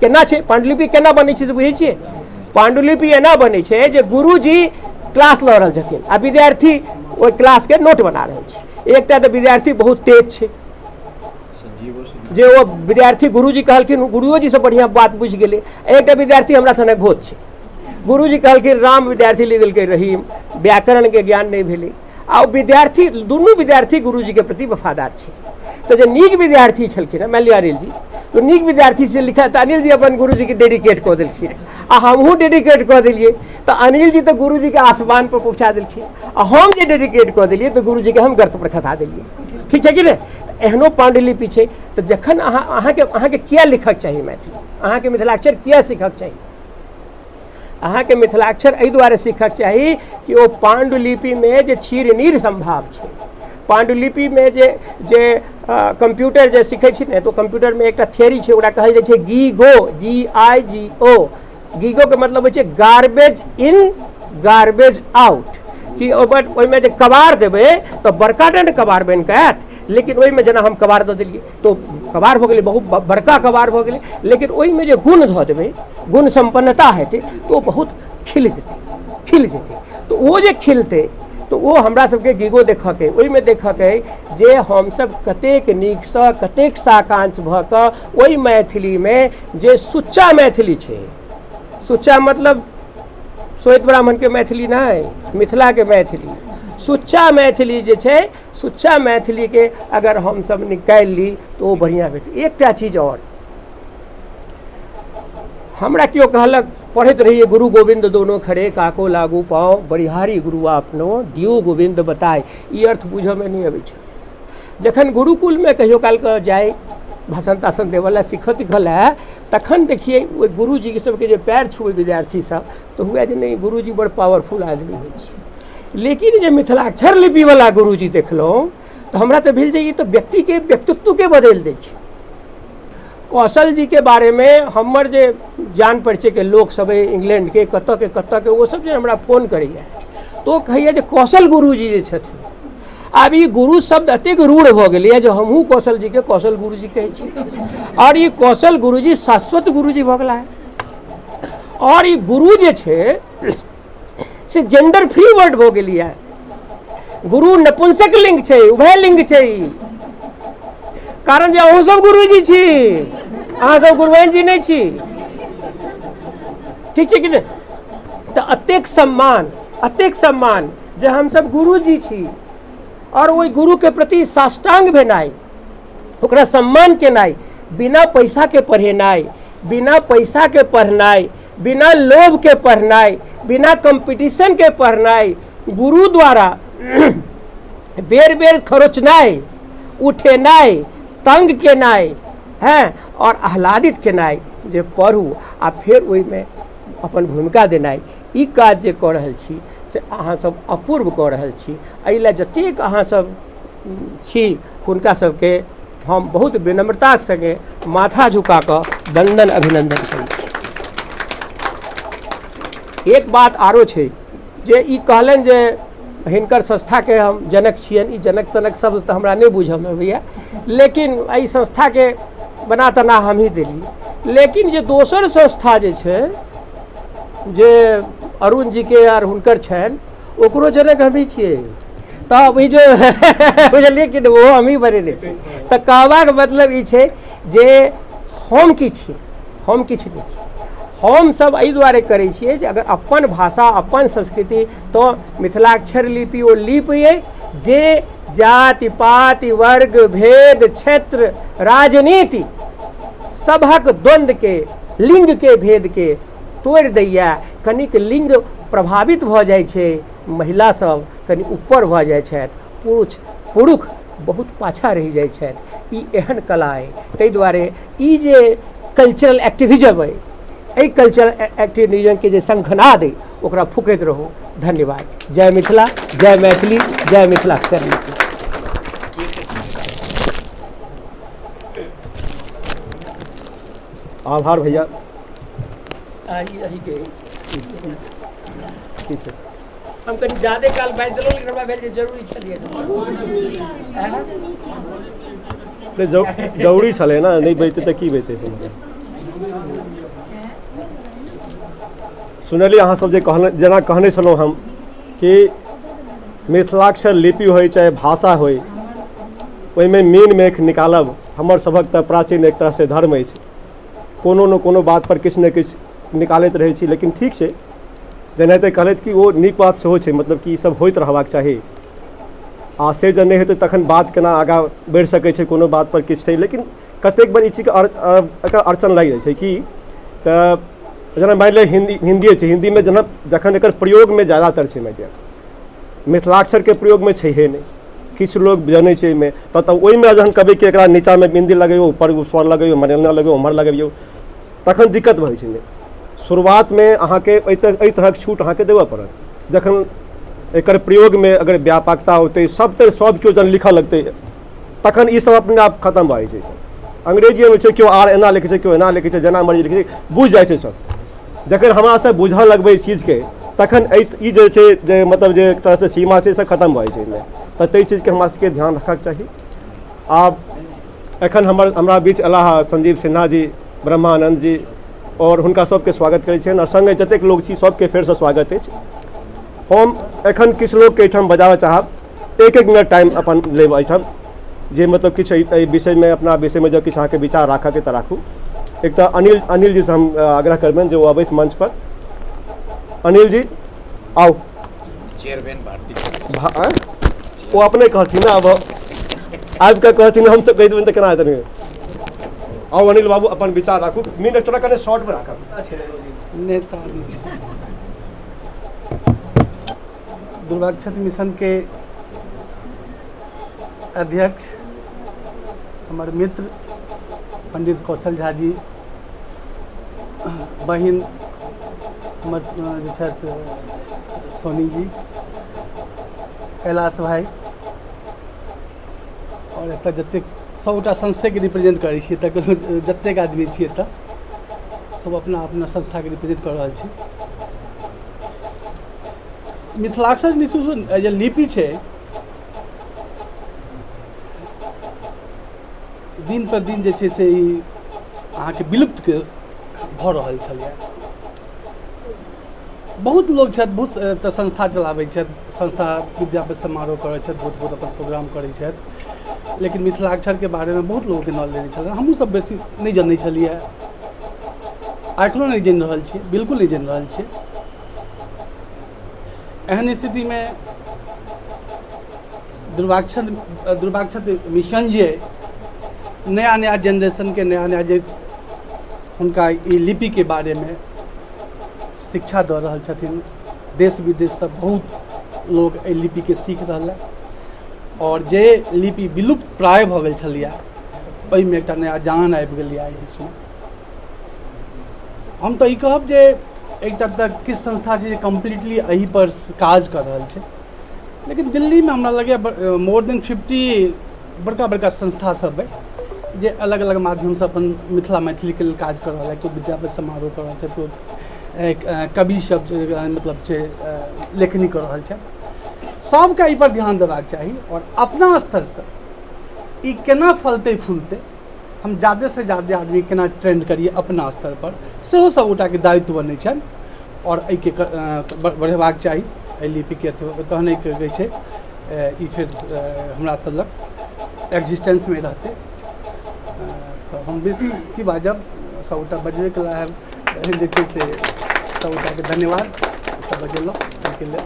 केना छै पांडुलिपि, केना बनै छै से बुझै छियै? पांडुलिपि एना बनै छै जे गुरुजी क्लास लऽ रहल छथिन आ विद्यार्थी ओहि क्लासके नोट बना रहल छै। एकटा तऽ विद्यार्थी बहुत तेज छै जे ओ विद्यार्थी गुरुजी कहलखिन गुरुओजीसँ बढ़िआँ बात बुझि गेलै। एकटा विद्यार्थी हमरा सनक भोज छै, गुरुजी कहलखिन राम, विद्यार्थी लिख देलकै रहीम, व्याकरणके ज्ञान नहि भेलै। आ ओ विद्यार्थी, दुनू विद्यार्थी गुरुजीके प्रति वफादार छै। तऽ जे नीक विद्यार्थी छलखिन हँ, मानि लिअ अनिल जी, तऽ नीक विद्यार्थी से लिखा, तऽ अनिल जी अपन गुरुजीके डेडिकेट कऽ देलखिन आ हमहूँ डेडिकेट कऽ देलियै। तऽ अनिल जी तऽ गुरुजीके आसमान पर पहुँचा देलखिन आ हम जे डेडिकेट कऽ देलियै तऽ गुरुजीके हम गर्त पर खसा देलियै। ठीक छै कि नहि? एहनो पांडुलिपि छै। तऽ जखन अहाँके अहाँके किया लिखक चाही मैथिली, अहाँके मिथिलाक्षर किया सीखक चाही? अहाँके मिथिलाक्षर एहि दुआरे सीखक चाही कि ओ पांडुलिपिमे जे क्षीर नीर सम्भाव छै, पांडुलिपिमे जे जे कंप्यूटर जे सीखै छी ने, तऽ कंप्यूटरमे एकटा थियरी छै, ओकरा कहल जाइ छै गीगो, GIGO। गीगोके मतलब होइ छै गार्बेज इन गार्बेज आउट, कि ओहिमे जे कबार देबै तऽ बड़का टा ने कबार बनि कऽ आयत, लेकिन ओहिमे जेना हम कबार दऽ देलियै तऽ कबार भऽ गेलै, बहुत बड़का कबार भऽ गेलै, लेकिन ओहिमे जे गुण धऽ देबै, गुण सम्पन्नता हेतै तऽ ओ बहुत खिल जेतै, खिल जेतै। तऽ ओ जे खिलतै तऽ ओ हमरा सबके गीगो देखऽके, ओहिमे देखऽके जे हमसब कतेक नीकसँ, कतेक साकांक्ष भऽ कऽ ओहि मैथिलीमे जे सुच्चा मैथिली छै, सुच्चा मतलब श्वेत ब्राह्मणके मैथिली नहि, मिथिलाके मैथिली, सुच्चा मैथिली जे छै, सुच्चा मैथिलीके अगर हमसब निकालि ली तऽ ओ बढ़िआँ भेटत। एकटा चीज आओर, हमरा केओ कहलक, पढ़ैत रहियै, गुरु गोविंद दोनों खड़े काको लागू पाँव, बरिहारी गुरु अपनो दियो गोविंद बताय। ई अर्थ बुझऽमे नहि अबै छै। जखन गुरुकुलमे कहियो कालके जाइ भाषण ताषण देबऽ लए, सीखऽ तीखऽ लए, तखन देखियै ओहि गुरुजी सबके जे पैर छुबै विद्यार्थी सब, तऽ हुए जे नहि गुरुजी बड़ पावरफुल आदमी होइ छै। लेकिन जे मिथिलाक्षर लिपिवला गुरुजी देखलहुँ तऽ हमरा तऽ भेल जे ई तऽ व्यक्तिके व्यक्तित्वके बदलि दै छै। कौशल जी के बारेमे हमर जे जान परिचयके लोक सब अइ इंग्लैंडके, कतऽ के कतऽ के, ओ सब जे हमरा फोन करैया तऽ ओ कहैया जे कौशल गुरुजी जे छथिन, आब ई गुरु शब्द एतेक रूढ़ भऽ गेलैया जे हमहूँ कौशल जीके कौशल गुरुजी कहै छी, आओर ई कौशल गुरुजी शाश्वत गुरुजी भऽ गेला है। आओर ई गुरु जे छै से जेंडर फ्री वर्ड भऽ गेलैया। गुरु नपुंसक लिंग छै, उभय लिंग छै, कारण जे अहूँ सब गुरुजी छी, अहाँ सब गुरुआइन जी नहि छी। ठीक छै कि नहि? तऽ एतेक सम्मान, अतेक सम्मान जे हमसब गुरुजी छी और ओहि गुरुके प्रति साष्टांग भेनाइ, ओकरा सम्मान केनाइ, बिना पैसा के पढ़ेनाइ, बिना पैसा के पढ़नाइ, बिना लोभ के पढ़नाइ, बिना कंपटीशन के पढ़नाइ, गुरु द्वारा बेर बेर खरोचनाइ, उठेनाइ, तंग केनाइ हैं और आह्लादित केनाइ जे पढ़ू आ फेर ओहिमे अपन भूमिका देनाइ, ई काज जे कऽ रहल छी से अहाँ सब अपूर्व कऽ रहल छी। एहि लए जतेक अहाँ सब छी हुनका सबके हम बहुत विनम्रताके संगे माथा झुका कऽ वंदन अभिनंदन करै छी। एक बात आरो छै जे ई कहलनि जे हिनकर संस्थाके हम जनक छियनि, ई जनक तनक शब्द तऽ हमरा नहि बुझऽमे अबैए, लेकिन एहि संस्थाके बना तना हमही देलियै। लेकिन जे दोसर संस्था जे छै जे अरुण जीके आर हुनकर छनि, ओकरो जनक हमही छियै। तऽ ई जे बुझलियै कि ओहो हमही बनेने छियै। तऽ कहबाक मतलब ई छै जे हम की छी, हम किछु नहि छी। हम सब एहि दुआरे करै छियै जे अगर अपन भाषा अपन संस्कृति, तऽ मिथिलाक्षर लिपि ओ लिपि अइ जे जाति पाति वर्ग भेद क्षेत्र राजनीति सभक द्वन्द्वके लिंगके भेदके तोड़ि दैए। कनिक लिंग प्रभावित भऽ जाइ छै, महिला सब कनि ऊपर भऽ जाइ छथि, पुरुष बहुत पाछा रहि जाइ छथि। ई एहन कला अइ। ताहि दुआरे ई जे कल्चरल एक्टिविज्म अइ, एहि कल्चरल एक्टिविज्मके जे शंखनाद अइ ओकरा फूकैत रहू। धन्यवाद। जय मिथिला, जय मैथिली, जय मिथिलाक्षर लिपि। आभार भैया। हम कनि ज्यादे काल बाजि देलहुँ, लेकिन हमरा भेल जे जरूरी छलियै। नहीं, जरूरी छलै ने, नहि बजतै तऽ की बजतै। सुनलियै अहाँ सब जे कहने, जेना कहने छलहुँ हम कि मिथिलाक्षर लिपि होइ चाहे भाषा होइ, ओहिमे मीन मेख निकालब हमर सभक तऽ प्राचीन एक तरहसँ धर्म अछि। कोनो ने कोनो बात पर किछु ने किछु निकालैत रहै छी, लेकिन ठीक छै जेनाहिते कहलथि कि ओ नीक बात सेहो छै, मतलब कि ई सब होइत रहबाक चाही। आ से जँ नहि हेतै तखन बात केना आगाँ बढ़ि सकै छै, कोनो बात पर किछु छै। लेकिन कतेक बेर ई चीजके एकर अड़चन लागि जाइ छै कि तऽ जेना मानि लिअ हिन्दिए छै, हिन्दीमे जेना जखन एकर प्रयोगमे ज्यादातर छै, मानि लिअ मिथिलाक्षरके प्रयोगमे छैहे नहि, किछु लोक जनै छै एहिमे, तऽ ओहिमे जहन कहबै कि एकरा नीचाँमे बिन्दी लगैयौ, ऊपर स्वर लगैयौ, मनेना लगैयौ, उम्हर लगैयौ, तखन दिक्कत भऽ जाइ छै। शुरुआतमे अहाँके एहि तरहक छूट अहाँके देबऽ पड़त। जखन एकर प्रयोगमे अगर व्यापकता होतै, सब तर सब केओ जहन लिखऽ लगतै, तखन ई सब अपने आप खतम भऽ जाइ छै। अंग्रेजीमे छै केओ आर एना लिखै छै, केओ एना लिखै छै, जेना मर्जी लिखै छै, बुझि जाइ छै सब। जखन हमरा सब बुझऽ लगबै एहि चीजके, तखन ई जे छै जे मतलब जे एक तरहसँ सीमा छै से खतम भऽ जाइ छै एहिमे। तऽ ताहि चीजके हमरा सबके ध्यान रखबाक चाही। आब एखन हमरा बीच अयलाह संजीव सिन्हा जी, ब्रह्मानंद जी, और हुनका सबके स्वागत करै छियनि, और सङ्गे जतेक लोक छी सबके फेरसँ स्वागत अछि। हम एखन किछु लोकके एहिठाम बजाबऽ चाहब, एक एक मिनट टाइम अपन लेब एहिठाम, जे मतलब किछु एहि विषयमे अपना विषयमे जँ किछु अहाँके विचार राखऽके तऽ राखू। एक तऽ अनिल जीसँ हम आग्रह करबनि जे ओ अबैत मंच पर। अनिल जी आउ। चेयरमैन भारती। ओ अपने कहथिन ने, अब आबि कऽ कहथिन, हमसब कहि देबनि तऽ केना हेतनि। आउ अनिल बाबू अपन विचार राखू, मिनट थोड़ा कने शॉर्टमे राखब। नेता दुर्वाक्षत मिशन के अध्यक्ष हमारे मित्र पंडित कौशल झा जी, बहिन हमर जे छथि सोनी जी, कैलाश भाई, और एतऽ जतेक सबगोटा संस्थेके रिप्रेजेंट करै छियै, तकर जतेक आदमी छियै एतऽ सब अपना अपना संस्थाके रिप्रेजेंट कऽ रहल छी। मिथिलाक्षर जे लिपि छै दिन पर दिन जे छै से ई अहाँके विलुप्त भऽ रहल छलैए। बहुत लोक छथि, बहुत एतऽ संस्था चलाबै छथि, संस्था विद्यापति समारोह करै छथि, बहुत बहुत अपन प्रोग्राम करै छथि, लेकिन मिथिलाक्षरके बारेमे बहुत लोकके नॉलेज नहि छलै। हमहूँ सब बेसी नहि जनै छलियै, एखनो नहि जानि रहल छियै, बिल्कुल नहि जानि रहल छियै। एहन स्थितिमे दुर्वाक्षर मिशन जे नया नया जेनरेशनके नया नया जे हुनका ई लिपिके बारेमे शिक्षा दऽ रहल छथिन। देश विदेशसँ बहुत लोग एहि लिपिके सीख रहल है और जे लिपि विलुप्त प्राय भऽ गेल छलैए ओहिमे एकटा नया जान आबि गेलैए एहि बीचमे। हम तऽ ई कहब जे एकटा तऽ किछु संस्था छै जे कम्प्लीटली एहिपर काज कऽ रहल छै, लेकिन दिल्लीमे हमरा लगैए मोर देन 50 बड़का बड़का संस्था सब अइ जे अलग अलग माध्यमसँ अपन मिथिला मैथिलीके लेल काज कऽ रहल है। केओ विद्यापति समारोह कऽ रहल छै, केओ कवि सब मतलब छै लेखनी कऽ रहल छै। सबके एहिपर ध्यान देबाक चाही और अपना स्तरसँ ई केना फलतै फूलतै, हम जादेसँ जादे आदमी केना ट्रेंड करिए अपना स्तर पर, सेहो सब गोटाके दायित्व बनै छनि और एहिके बढ़ेबाक चाही एहि लिपिके, तहन एहिके कहै छै ई फेर हमरा सब लग एक्जिस्टेंसमे रहतै। तऽ हम बेसी की बाजब, सबगोटा बजबे कला है जे छै से सबगोटाके धन्यवाद बजेलहुँ एहिके लेल।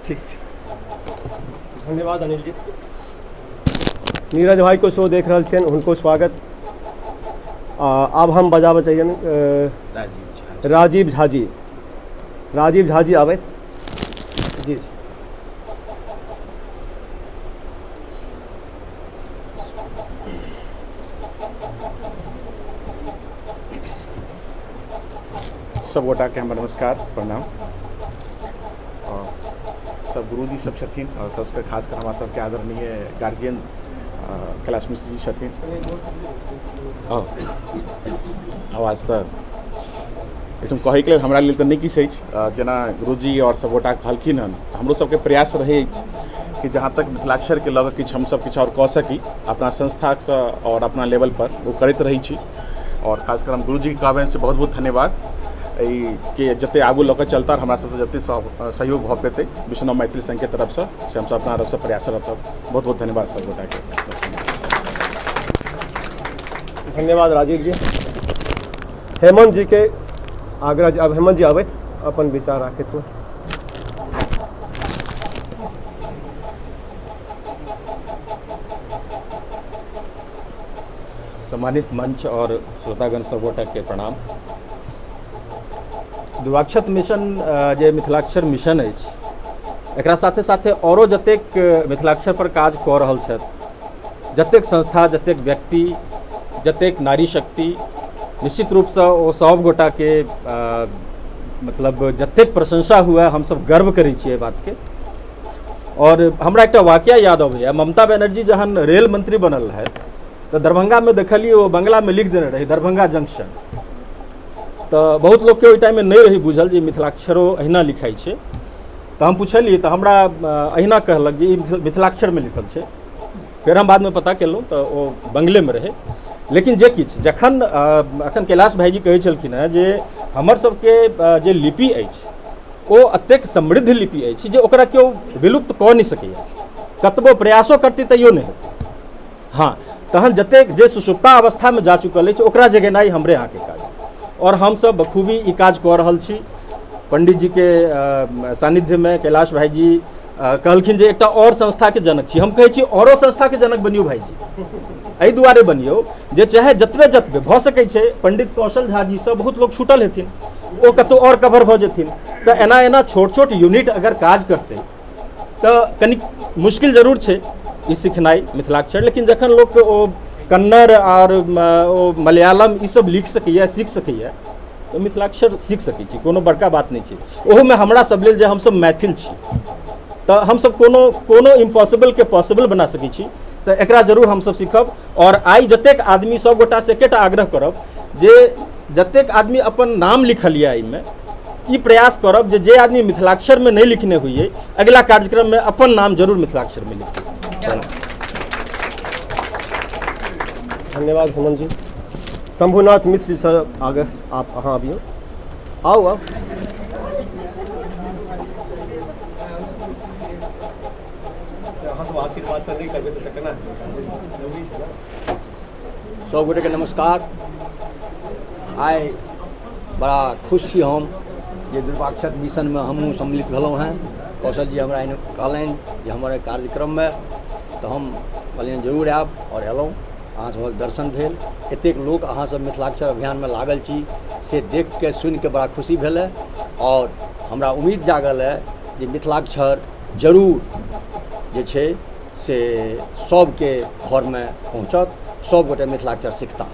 ठीक छै, धन्यवाद अनिल जी। नीरज भाई को शो देख रहल छियनि, हुनको स्वागत। आब हम बजाबऽ चाहियनि राजीव झा जी। राजीव झा जी आबथि। जी जी। सब गोटाके हमर नमस्कार, प्रणाम। सब गुरुजी सब छथिन और सबसे खासकर हमारा सबके आदरणीय गार्जियन कैलाश मिश्र जी छथिन। आवाज़ तऽ एहिठाम कहैके लेल हमरा लेल तऽ नहि किछु अछि, जेना गुरुजी और सब गोटा कहलखिन हन, हमरो सबके प्रयास रहै अछि कि जहाँ तक मिथिलाक्षरके लऽ कऽ किछु हमसब किछु आओर कऽ सकी अपना संस्थासँ और अपना लेवल पर, ओ करैत रहै छी। और खासकर हम गुरुजीके कहबनि से बहुत बहुत धन्यवाद, एहिके जतेक आगू लऽ कऽ चलता हमरा सबसँ जतेक सहयोग भऽ पेतै विश्वनाथ मैथिली संघके तरफसँ, से हमसब अपना तरफसँ प्रयासरत रहब। बहुत बहुत धन्यवाद सब गोटाके। धन्यवाद राजीव जी। हेमंत जी के आग्रह, अब हेमंत जी आबथि अपन विचार राखैत हुए। सम्मानित मंच और श्रोतागण सब गोटा के प्रणाम। दुर्वाक्षत मिशन जे मिथिलाक्षर मिशन अछि, एकरा साथे साथे औरो जतेक मिथिलाक्षर पर काज कऽ रहल छथि, जतेक संस्था, जतेक व्यक्ति, जतेक नारी शक्ति, निश्चित रूपसँ ओ सब गोटाके मतलब जतेक प्रशंसा हुए हमसब गर्व करै छियै एहि बातके। और हमरा एकटा वाक्य याद अबैए, ममता बनर्जी जहन रेल मंत्री बनल रहथि तऽ दरभंगामे देखलियै ओ बंगलामे लिख देने रहै दरभंगा जंक्शन। तऽ बहुत लोकके ओहि टाइममे नहि रही बुझल जे मिथिलाक्षरो अहिना लिखाइ छै। तऽ हम पुछलियै तऽ हमरा अहिना कहलक जे ई मिथिलाक्षरमे लिखल छै। फेर हम बादमे पता केलहुँ तऽ ओ बंगलेमे रहै। लेकिन जे किछु जखन अखन कैलाश भाईजी कहै छलखिन हेँ जे हमर सबके जे लिपि अछि ओ एतेक समृद्ध लिपि अछि जे ओकरा केओ विलुप्त कऽ नहि सकैए, कतबो प्रयासो करतै तैयो नहि हेतै। हाँ, तहन जतेक जे सुसुप्ता अवस्थामे जा चुकल अछि ओकरा जगेनाइ हमरे अहाँके काज, और हमसब बखूबी ई काज कऽ रहल छी। पंडित जी के सानिध्यमे कैलाश भाईजी कहलखिन जे एकटा और संस्थाके जनक छी। हम कहै छी औरो संस्थाके जनक बनियौ भाईजी, एहि दुआरे बनियौ जे चाहे जतबे जतबे भऽ सकै छै। पंडित कौशल झा जी से बहुत लोग छूटल हेथिन, ओ कतहु और कवर भऽ जेथिन। तऽ एना एना छोट छोट यूनिट अगर काज करतै तऽ कनि मुश्किल जरूर छै ई सिखनाइ मिथिलाक्षर, लेकिन जखन लोक ओ कन्नड़ आओर ओ मलयालम ई सब लिख सकैए, सीख सकैए, तऽ मिथिलाक्षर सीख सकै छी, कोनो बड़का बात नहि छै। ओहोमे हमरा सब लेल जे हमसब मैथिल छी तऽ हमसब कोनो कोनो इम्पॉसिबलके पॉसिबल बना सकै छी, तऽ एकरा जरूर हमसब सीखब। और आइ जतेक आदमी सब गोटासँ एकेटा आग्रह करब जे जतेक आदमी अपन नाम लिखल यऽ एहिमे, ई प्रयास करब जे जे आदमी मिथिलाक्षरमे नहि लिखने होइए अगिला कार्यक्रममे अपन नाम जरूर मिथिलाक्षरमे लिखी। धन्यवाद हेमंत जी। शंभुनाथ मिश्र सर आगे आप अहाँ अबियौ, आउ आउ। अहाँ सब आशीर्वाद से नहीं करबै तऽ केना जरूरी छै ने। सब गोटेके नमस्कार। आइ बड़ा खुश छी हम जे दुर्वाक्षत मिशनमे हमहूँ सम्मिलित भेलहुँ हेँ। कौशल जी हमरा एहन कहलनि जे हमर एहि कार्यक्रममे, तऽ हम कहलियनि जरूर आयब आओर अयलहुँ। अहाँ सभक दर्शन भेल, एतेक लोक अहाँ सब मिथिलाक्षर अभियानमे लागल छी से देखिके सुनिके बड़ा खुशी भेल है। आओर हमरा उम्मीद जागल है जे मिथिलाक्षर जरूर जे छै से सबके घरमे पहुँचत, सबगोटे मिथिलाक्षर सिखता।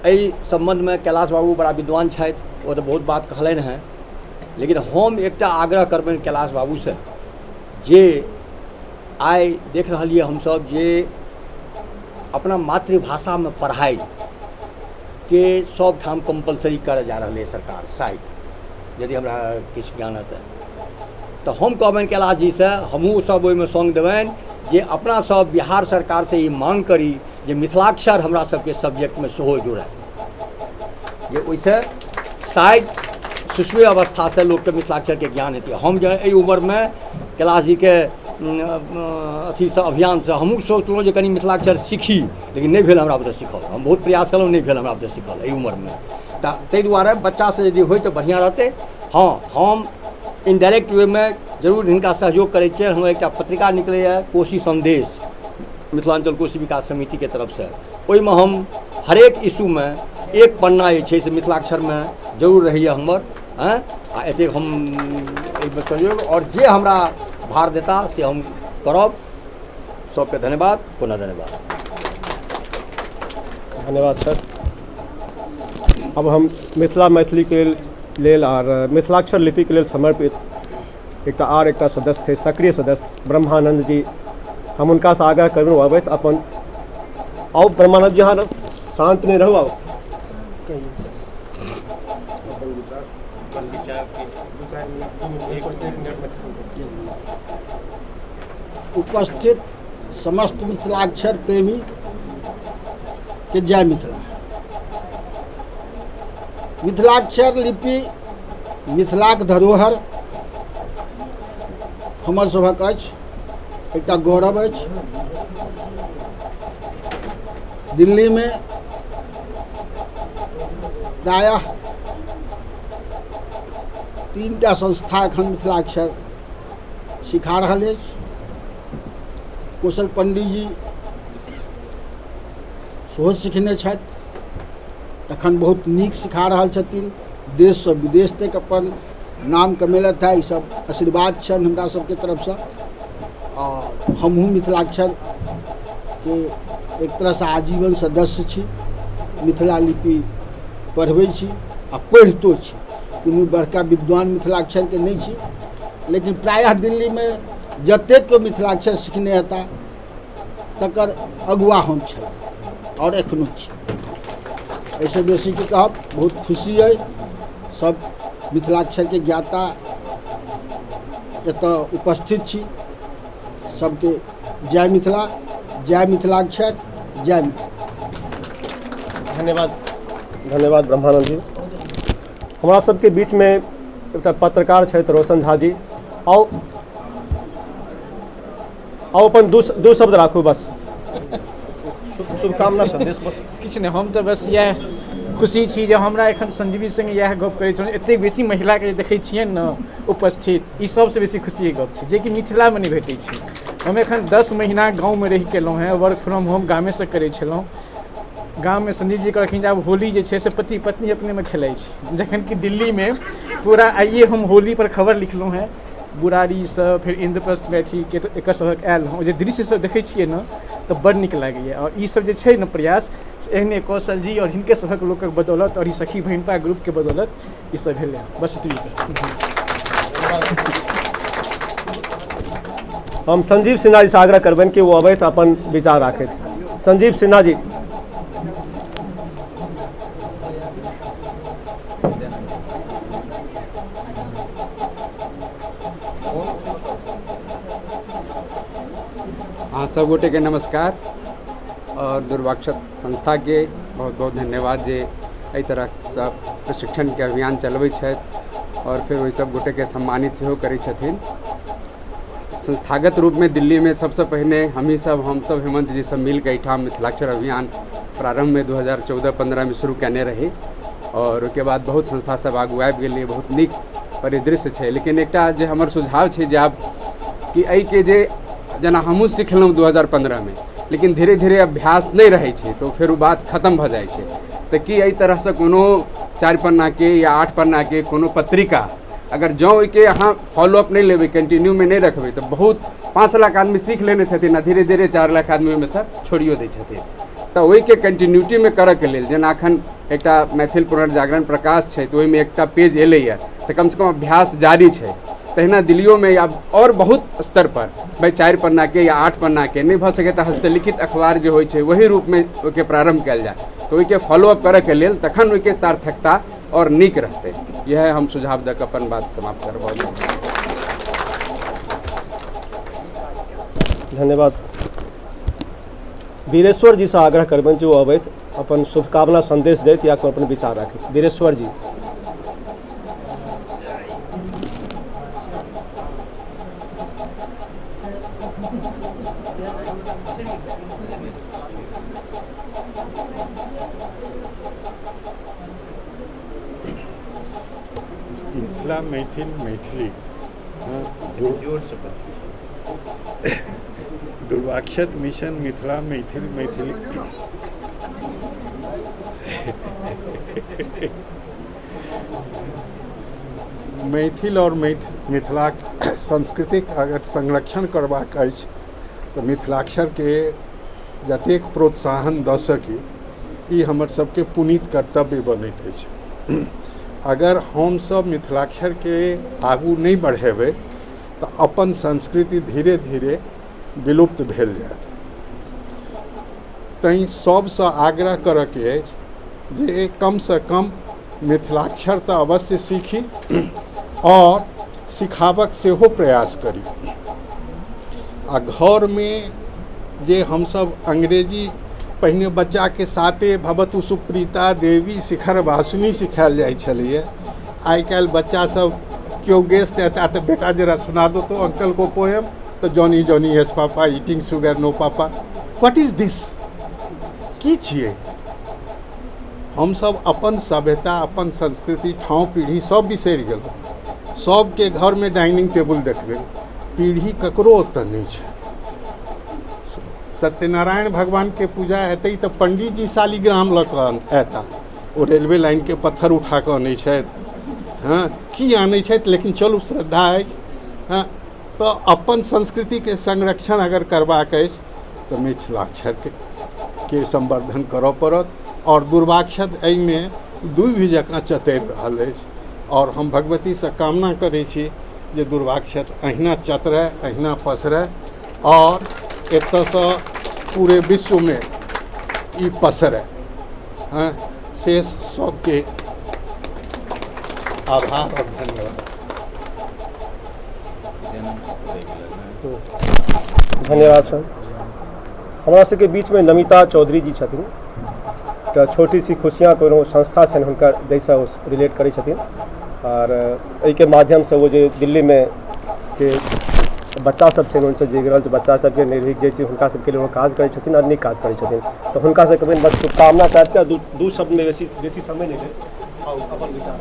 एहि सम्बन्धमे कैलाश बाबू बड़ा विद्वान छथि, ओ तऽ बहुत बात कहलनि हेँ, लेकिन हम एकटा आग्रह करबनि कैलाश बाबूसँ जे आइ देख रहलियै हमसब जे अपना मातृभाषामे पढ़ाइ के सब ठाम कम्पलसरी करऽ जा रहलै सरकार, शायद यदि हमरा किछु ज्ञान हेतै तऽ हम कहबनि कैलाश जीसँ, हमहूँ सब ओहिमे सङ्ग देबनि जे अपना सब बिहार सरकारसँ ई मांग करी जे मिथिलाक्षर हमरा सबके सब्जेक्टमे सेहो जुड़ै, जे ओहिसँ शायद शिशुए अवस्थासँ लोकके मिथिलाक्षरके ज्ञान हेतै। हम जे एहि उम्रमे कैलाश जीके अथीसँ अभियानसँ हमहूँ सोचलहुँ जे कनि मिथिलाक्षर सीखी, लेकिन नहि भेल हमरा बुते सीखल। हम बहुत प्रयास केलहुँ, नहि भेल हमरा बुते सीखल एहि उम्रमे। तऽ ताहि दुआरे बच्चासँ यदि होइ तऽ बढ़िआँ रहतै। हँ, हम इनडायरेक्ट वेमे जरूर हिनका सहयोग करै छियनि। हमर एकटा पत्रिका निकलैए कोशी सन्देश, मिथिलाञ्चल कोशी विकास समितिके तरफसँ, ओहिमे हम हरेक इशूमे एक पन्ना जे छै से मिथिलाक्षरमे जरूर रहैए हमर। आ एतेक हम एहिमे सहयोग आओर जे हमरा भार देता से हम करब। सबके धन्यवाद, पुनः धन्यवाद। धन्यवाद सर। अब हम मिथिला मैथिलीके लेल आर मिथिलाक्षर लिपिके लेल समर्पित एकटा सदस्य थे, सक्रिय सदस्य ब्रह्मानंद जी, हम हुनकासँ आग्रह करू अबैत अपन। आउ ब्रह्मानंद जी, अहाँ शान्त नहि रहू, आउ। उपस्थित समस्त मिथिलाक्षर प्रेमी के जय मिथिला। मिथिलाक्षर लिपि मिथिलाक धरोहर हमर सभक अछि, एकटा गौरव अछि। दिल्ली में प्रायः 3टा संस्था एखन मिथिलाक्षर सिखा रहल अछि। कौशल पंडित जी सेहो सिखने छथि, एखन बहुत नीक सिखा रहल छथिन। देशसँ विदेश तक अपन नाम कमेलथि है। ई सब आशीर्वाद छनि हमरा सबके तरफसँ। और हमहूँ मिथिलाक्षर के एक तरहसँ आजीवन सदस्य छी, मिथिला लिपि पढ़बै छी आ पढ़ितो छी। कोनो बड़का विद्वान मिथिलाक्षरके नहि छी, लेकिन प्रायः दिल्लीमे जतेक केओ मिथिलाक्षर सिखने हेता तकर अगुआ हम छलहुँ और एखनो छी। एहिसँ बेसी की कहब, बहुत खुशी अइ। सब मिथिलाक्षरके ज्ञाता एतऽ उपस्थित छी। सबके जय मिथिला, जय मिथिलाक्षर, जय मिथिला। धन्यवाद, धन्यवाद ब्रह्मानंद जी। हमरा सबके बीचमे एकटा पत्रकार छथि रोशन झा जी, आउ आउ अपन दू शब्द राखू बस, शुभकामना संदेश बस। किछु नहि, हम तऽ बस इएह खुशी छी जे हमरा एखन संजीवी संगे इएह गप करै छलहुँ। एतेक बेसी महिलाके जे देखै छियनि ने उपस्थित, ई सबसँ बेसी खुशीके गप छै जेकि मिथिलामे नहि भेटै छै। हम एखन 10 महीना गाँवमे रहि केलहुँ हेँ, वर्क फ्रॉम होम गामेसँ करै छलहुँ। गाममे संजीव जी कहलखिन जे आब होली जे छै से पति पत्नी अपनेमे खेलाइ छै, जखन कि दिल्लीमे पूरा आइए हम होली पर खबर लिखलहुँ हेँ, बुरारीसँ फेर इन्द्रप्रस्थमे अथीके एकर सभक आयल हँ। जे दृश्य सब देखै छियै ने तऽ बड़ नीक लागैए। आओर ई सब जे छै ने प्रयास, एहने कौशल जी आओर हिनके सभक लोकक बदौलत आओर ई सखी बहिनपा ग्रुपके बदौलत ई सब भेलै। बस एतबी। हम संजीव सिन्हा जी से आग्रह करबनि कि ओ अबैत अपन विचार राखैत। संजीव सिन्हा जी। अहाँ सब गोटे के नमस्कार और दुर्वाक्षत संस्था के बहुत बहुत धन्यवाद जे एहि तरहसँ प्रशिक्षण के अभियान चलबै छथि और फिर ओहि सब गोटे के सम्मानित सेहो करै छथिन। संस्थागत रूप में दिल्ली में सबसे पहिने हम सब हेमंत जी सब मिल के एहिठाम मिथिलाक्षर अभियान प्रारंभ में 2014-15 में शुरू केने रही और ओहिके बाद बहुत संस्था सब आगू आबि गेलै। बहुत नीक परिदृश्य छै। लेकिन एकटा जे हमर सुझाव छै जे आब कि एहिके जे जेना हमहूँ सिखलहुँ 2015 मे, लेकिन धीरे धीरे अभ्यास नहि रहै छै तऽ फेर ओ बात खत्म भऽ जाइ छै। तऽ की एहि तरहसँ कोनो 4 पन्नाके या 8 पन्नाके कोनो पत्रिका अगर जँ ओहिके अहाँ फॉलोअप नहि लेबै, कंटिन्यूमे नहि रखबै, तऽ बहुत 5 लाख आदमी सीख लेने छथिन आ धीरे धीरे 4 लाख आदमी ओहिमेसँ छोड़ियो दै छथिन। तऽ ओहिके कंटिन्यूटीमे करऽके लेल जेना एखन एकटा मैथिल पुनर्जागरण प्रकाश छै तऽ ओहिमे एकटा पेज एलैए, तऽ कमसँ कम अभ्यास जारी छै। तहिना दिल्लियोमे आब आओर बहुत स्तर पर भाइ 4 पन्नाके या 8 पन्नाके नहि भऽ सकै तऽ हस्तलिखित अखबार जे होइ छै वही रूपमे ओहिके प्रारम्भ कयल जाय, तऽ ओहिके फॉलोअप करऽके लेल तखन ओहिके सार्थकता आओर नीक रहतै। इएह हम सुझाव दऽ कऽ अपन बात समाप्त करब। धन्यवाद। वीरेश्वर जी से आग्रह करबनि जे ओ अबैत अपन शुभकामना संदेश दैत या अपन विचार राखैत। वीरेश्वर जी। मिथिला मैथिल मैथिली दुर्वाक्षत मिशन मिथिला मैथिल मैथिली मैथिल और मिथिलाक संस्कृतिक अगर संरक्षण करबाक अछि तऽ मिथिलाक्षर के जतेक प्रोत्साहन दऽ सकी ई हमर सबके पुनीत कर्तव्य बनैत अछि। अगर हमसब मिथिलाक्षर के आगू नहि बढ़ेबै तऽ अपन संस्कृति धीरे धीरे विलुप्त भेल जायत। तैँ सबसँ आग्रह करऽके अछि जे कमसँ कम मिथिलाक्षर तऽ अवश्य सीखी और सिखाबक सेहो प्रयास करी। आ घरमे जे हमसब अंग्रेजी पहिने बच्चाके साथे भवतु सुप्रीता देवी शिखर वासिनी सिखायल जाइ छलैए, आइ काल्हि बच्चा सब केओ गेस्ट एता तऽ बेटा जरा सुना दो तो अंकल को पोएम, तऽ Johnny Johnny yes papa eating sugar no papa, what is this? की छियै? हमसब अपन सभ्यता अपन संस्कृति ठाँव पीढ़ी सब बिसरि गेलहुँ। सबके घरमे डाइनिंग टेबुल देखबै, पीढ़ी ककरो ओतऽ नहि छै। सत्यनारायण भगवानके पूजा हेतै तऽ पंडीजी शालिग्राम लऽ कऽ अयता, ओ रेलवे लाइनके पत्थर उठा कऽ अनै छथि, हँ की आनै छथि, लेकिन चलू श्रद्धा अछि। हँ तऽ अपन संस्कृतिके संरक्षण अगर करबाक अछि तऽ मिथिलाक्षरके के संवर्धन करऽ पड़त। और दुर्वाक्षत एहिमे दुभि जकाँ चतरि रहल अछि और हम भगवतीसँ कामना करै छी जे दुर्वाक्षत अहिना चतरय, अहिना पसरय और एतऽसँ पूरे विश्वमे ई पसरय। हँ शेष सबके आभार और धन्यवाद। धन्यवाद सर। हमरा सबके बीचमे नमिता चौधरी जी छथिन, तऽ छोटी सी खुशियाँ कोनो संस्था छनि हुनकर जाहिसँ ओ रिलेट करै छथिन और एहिके माध्यमसँ ओ जे दिल्लीमे जे बच्चा सब छनि उनसे जे रहल छै बच्चा सबके निर्भीक जे छै हुनका सबके लिए ओ काज करै छथिन और नीक काज करै छथिन। तऽ हुनका सबके बस शुभकामना काटि कऽ दू शब्दमे बेसी बेसी समय नहि लेब, आउ अपन विचार।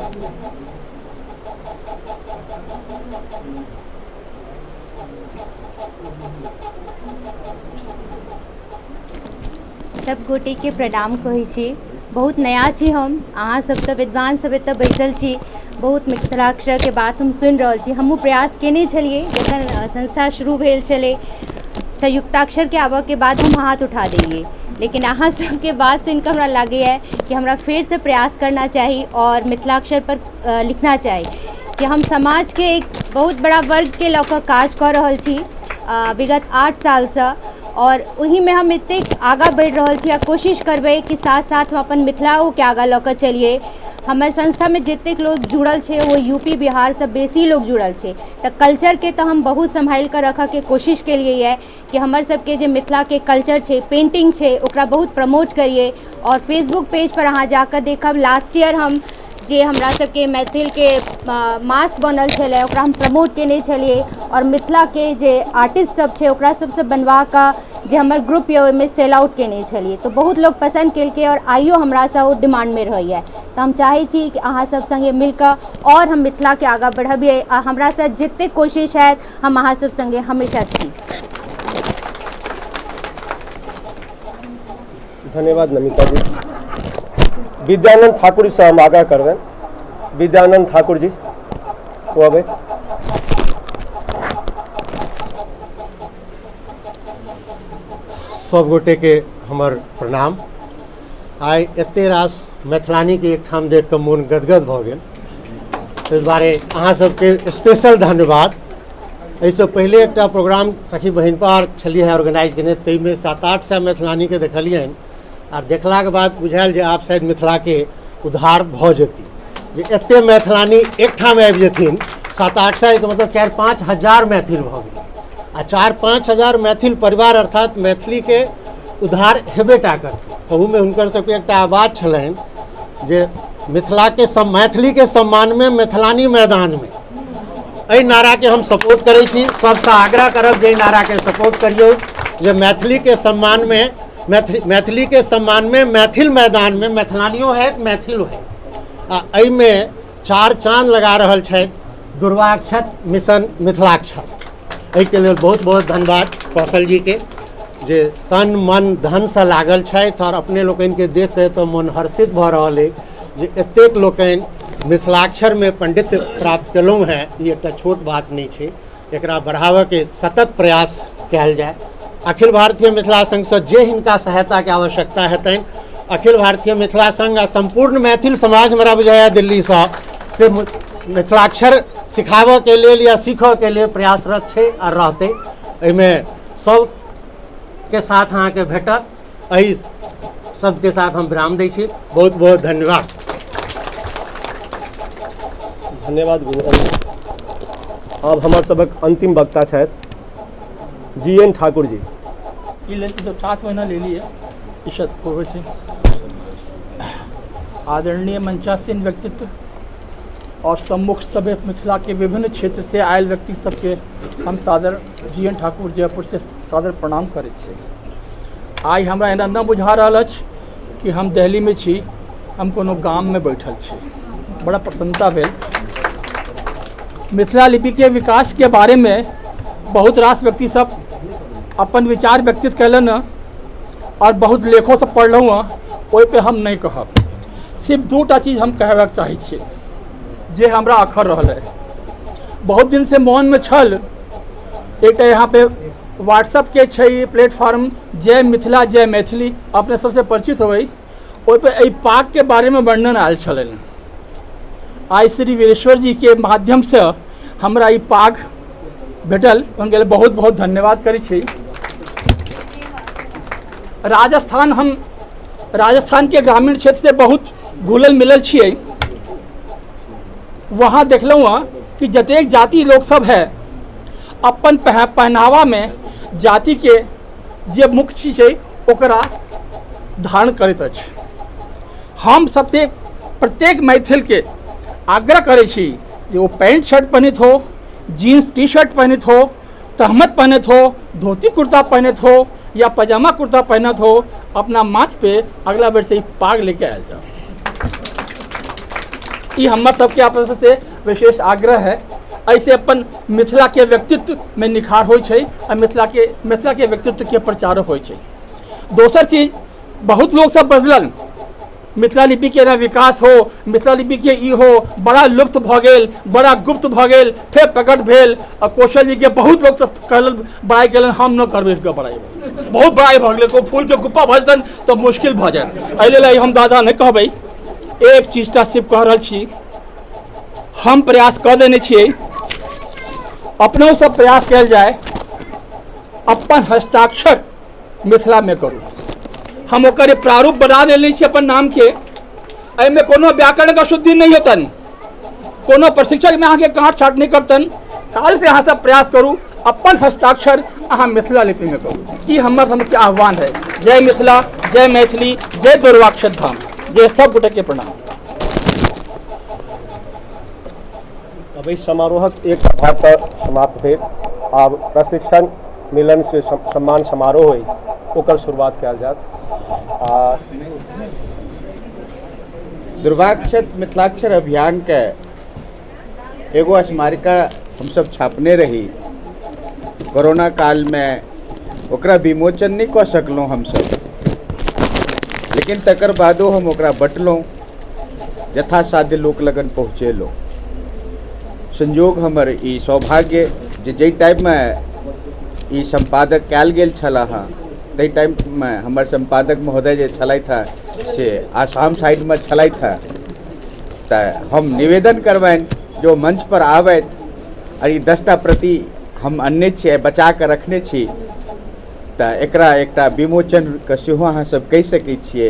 सब गोटेके प्रणाम कहै छी। बहुत नया छी हम, अहाँ सब तऽ विद्वान सब एतऽ बैसल छी, बहुत मिथिलाक्षरके बात हम सुनि रहल छी। हमहूँ प्रयास केने छलियै जखन संस्था शुरू भेल छलै संयुक्ताक्षरके आबऽके बाद हम हाथ उठा देलियै, लेकिन अहाँ सबके बात सुनिकऽ हमरा लागैए कि हमरा फेरसँ प्रयास करना चाही और मिथिलाक्षर पर लिखना चाही कि हम समाजके एक बहुत बड़ा वर्गके लऽ कऽ काज कऽ रहल छी विगत 8 सालसँ और ओहिमे हम एतेक आगाँ बढ़ि रहल छी आ कोशिश करबै कि साथ साथमे अपन मिथिलाओके आगाँ लऽ कऽ चलियै। हमर संस्थामे जतेक लोक जुड़ल छै ओ यूपी बिहारसँ बेसी लोक जुड़ल छै, तऽ कल्चरके तऽ हम बहुत सम्हालि कऽ रखऽके कोशिश केलियै यऽ कि हमर सबके जे मिथिलाके कल्चर छै, पेंटिंग छै, ओकरा बहुत प्रमोट करियै। और फेसबुक पेज पर अहाँ जाकऽ देखब, लास्ट ईयर हम जे हमरा सबके मैथिलके मास्क बनल छलै ओकरा हम प्रमोट केने छलियै आओर मिथिलाके जे आर्टिस्ट सब छै ओकरा सबसँ बनवा कऽ जे हमर ग्रुप यऽ ओहिमे सेल आउट केने छलियै, तऽ बहुत लोक पसन्द केलकै आओर आइयो हमरासँ ओ डिमांडमे रहैया। तऽ हम चाहै छी कि अहाँ सब सङ्गे मिलकऽ आओर हम मिथिलाके आगाँ बढ़बियै आ हमरासँ जतेक कोशिश हैत हम अहाँ सब सङ्गे हमेशा छी। धन्यवाद नमिता जी। विद्यानंद ठाकुर से हम आगाह करबनि, विद्यानंद ठाकुर जी ओ अबै। सब गोटे के हमर प्रणाम। आइ एते रास मैथिलानी के एकठाम देख कऽ मोन गदगद भऽ गेल, ताहि दुआरे अहाँ सबके स्पेशल धन्यवाद। एहिसँ पहिले एकटा प्रोग्राम सखी बहिनपा छलियै हँ ऑर्गेनाइज केने, ताहिमे 700-800 मैथिलानी के देखलियनि आर देखलाके बाद बुझायल जे आब शायद मिथिलाके उद्धार भऽ जेतै, जे एते मैथिलानी एकठाम आबि जेथिन। 700-800 के मतलब 4-5 हजार मैथिल भऽ गेलै आ 4-5 हजार मैथिल परिवार अर्थात मैथिलीके उद्धार हेबे टा करतै। तहूमे हुनकर सबके एकटा आवाज छलनि जे मिथिलाके मैथिलीके सम्मानमे मैथिलानी मैदानमे। एहि नाराके हम सपोर्ट करै छी, सबसँ आग्रह करब जे एहि नाराके सपोर्ट करियौ जे मैथिलीके सम्मानमे मैथिलीके सम्मानमे मैथिल मैदानमे मैथिलानियो हैत मैथिल हैत। आ एहिमे 4 चाँद लगा रहल छथि दुर्वाक्षत मिशन मिथिलाक्षर। एहिके लेल बहुत बहुत धन्यवाद कौशल जी के जे तन मन धनसँ लागल छथि और अपने लोकनिके देख कऽ तऽ मन हर्षित भऽ रहल अइ जे एतेक लोकनि मिथिलाक्षरमे पंडित प्राप्त केलहुँ हेँ। ई एकटा छोट बात नहि छै, एकरा बढ़ाबऽके सतत प्रयास कयल जाय। अखिल भारतीय मिथिला संघसँ जे हिनका सहायताके आवश्यकता हेतनि, अखिल भारतीय मिथिला संघ आ सम्पूर्ण मैथिल समाज हमरा बुझाइए दिल्लीसँ से मिथिलाक्षर सिखाबऽके लेल या सीखऽके लेल प्रयासरत छै आ रहतै। एहिमे सबके साथ अहाँके भेटत। एहि शब्दके साथ हम विराम दै छी। बहुत बहुत धन्यवाद। धन्यवाद। अब हमर सबक अंतिम वक्ता छथि जी.एन. ठाकुर जी। ई तो 7 महीना ले लिए पूर्व से। आदरणीय मंचासीन व्यक्तित्व और सम्मुख सभी मिथिला के विभिन्न क्षेत्र से आयल व्यक्ति सबके हम सादर जी.एन. ठाकुर जयपुर से सादर प्रणाम करै छी। आइ हमरा एना न बुझा रहल अछि कि हम दिल्ली में छी, हम कोनो गाम में बैठल छी। बड़ा प्रसन्नता भेल। मिथिला लिपि के विकास के बारे में बहुत रास व्यक्ति सब अपन विचार व्यक्तित कैलन और बहुत लेखों सब पढ़लहुँ हँ, ओहि पे हम नहीं कहब। सिर्फ 2 चीज़ हम कहबाक चाहै छी जे हमरा अखर रहल है, बहुत दिन से मन में छल। एक यहाँ पे व्हाट्सएप के छै प्लेटफॉर्म जय मिथिला जय मैथिली, अपने सबसे परिचित होबै, ओहि पे एहि पाग के बारे में वर्णन आयल छलनि। आइ श्री वीरेश्वर जी के माध्यम से हमरा ई पाग भेटल, हुनके लेल बहुत बहुत धन्यवाद करै छी। राजस्थान, हम राजस्थान के ग्रामीण क्षेत्र से बहुत घुलल मिलल छियै। वहाँ देखलहुँ हँ कि जतेक जाति लोक सब है अपन पहनावा में जाति के जे मुख्य चीज छै ओकरा धारण करैत अछि। हम सबके प्रत्येक मैथिल के आग्रह करै छी जे ओ पैंट शर्ट पहनैत हो, जीन्स टी शर्ट पहनैत हो, तहमत पहनैत हो, धोती कुर्ता पहनैत हो या पजामा कुर्ता पहनैत हो, अपना माथ पे अगला बेर से ई पाग लेके आयल जाओ। ई हमर सबके आपस से विशेष आग्रह है। ऐसे अपन मिथिला के व्यक्तित्व में निखार होइ छै आ मिथिला के व्यक्तित्व के प्रचार होइ छै। दोसर चीज, बहुत लोग सब बजलन मिथिला लिपि के ना विकास हो, मिथिला लिपि के ई हो, बड़ा लुप्त भऽ गेल, बड़ा गुप्त भऽ गेल, फेर प्रकट भेल। आ कौशल जी के बहुत लोग सब कहलन बड़ाई केलन, हम न करबै इसके बड़ाई, बहुत बड़ाई भऽ गेलै, कोइ फूलके गुप्पा भऽ जेतनि तऽ मुश्किल भऽ जायत। एहि लेल हम दादा नहि कहबै, एक चीजटा सिर्फ कह रहल छी, हम प्रयास कऽ देने छियै, अपनो सब प्रयास कयल जाय, अपन हस्ताक्षर मिथिलामे करू। हम ओकर प्रारूप बना देने छी अपन नामके, एहिमे कोनो व्याकरणके अशुद्धि नहि होतनि, कोनो प्रशिक्षकमे अहाँके काट छाट नहि करतनि। काल से अहाँ सब प्रयास करू, अपन हस्ताक्षर अहाँ मिथिला लिपिमे करू। ई हमर सबके आह्वान है। जय मिथिला, जय मैथिली, जय दुर्वाक्षर धाम, जय सब गोटेके प्रणाम। अब एहि समारोहक एक भाग तऽ समाप्त भेल। आब प्रशिक्षण मिलन से सम्मान समारोह अछि, ओकर शुरुआत कयल जायत। आ दुर्वाक्षत मिथिलाक्षर अभियान के एगो स्मारिका हमसब छापने रही। कोरोना काल में ओकरा विमोचन नहीं कऽ सकलहुँ हमसब, लेकिन तकर बादो हम ओकरा बँटलहुँ, यथासाध्य लोक लगन पहुँचेलहुँ। संयोग हमर ई सौभाग्य जे जाहि टाइममे ई सम्पादक कयल गेल छलाह हँ, ताहि टाइममे हमर सम्पादक महोदय जे छलथि हँ से आसाम साइडमे छलथि हँ। तऽ हम निवेदन करबनि जो मंच पर आबथि आ ई 10टा प्रति हम अनने छियै, बचा कऽ रखने छी, तऽ एकरा एकटा विमोचनके सेहो अहाँ सब कहि सकै छियै।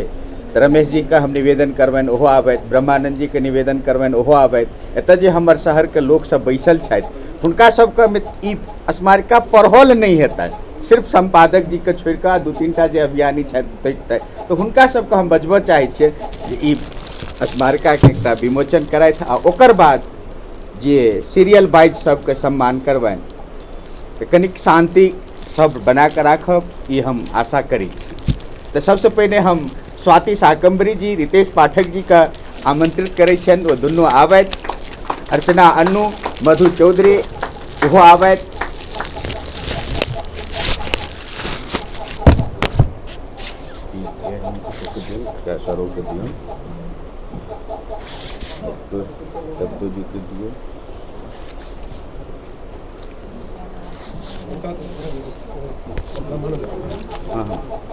तऽ रमेश जीके हम निवेदन करबनि ओहो आबथि, ब्रह्मानंद जीके निवेदन करबनि ओहो आबथि। एतऽ जे हमर शहरके लोकसब बैसल छथि हुनका सबके ई स्मारिका पढ़ल नहि हेतनि, सिर्फ सम्पादक जीके छोड़ि कऽ 2-3 टा जे अभियानी छथि तऽ हुनका सबके हम बजबऽ चाहै छियै जे ई स्मारिकाके एकटा विमोचन करथि आ ओकर बाद जे सीरियल वाइज सबके सम्मान करबनि। तऽ कनिक शान्ति सब बना कऽ राखब, ई हम आशा करै छी। तऽ सबसँ पहिने हम स्वाति शाकम्भरी जी, रितेश पाठक जीके आमंत्रित करै छियनि, ओ दुनू आबथि। अर्चना अन्नू, मधु चौधरी ओहो आबथि।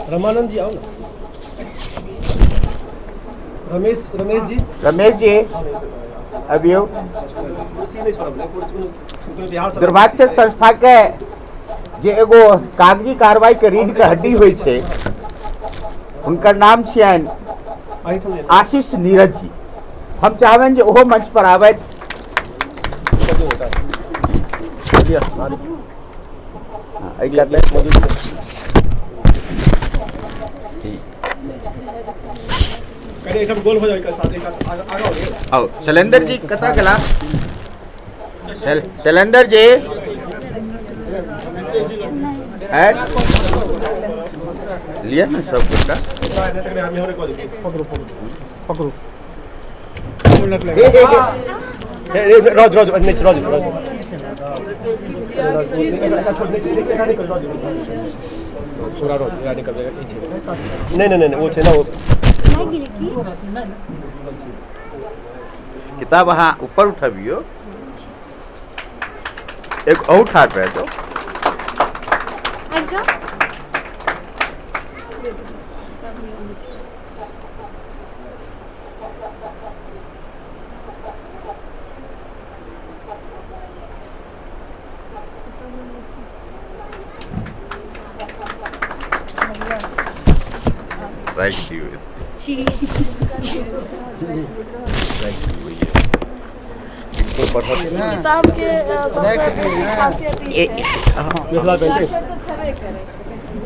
रमानंद जी आओ ना, रमेश रमेश जी, रमेश जी अभियो दुर्वाक्षत संस्था के जे एगो कागजी कार्रवाई के रीढ़ के हड्डी होइ छै, हुनकर नाम छियनि आशीष नीरज जी। हम चाहबनि जे ओहो मंच पर आबथि। आओ शैलेंद्र जी कतऽ गेला? शैलेंद्र जी लिअ ने सब गोटा। पकड़ू रोज रोज रोज रोज नहीं नहीं नहीं वो छै ना, वो किताब अहाँ ऊपर उठबियो, एक और ठाट रह दो। राइट दियो, किताब के खासियत ई छै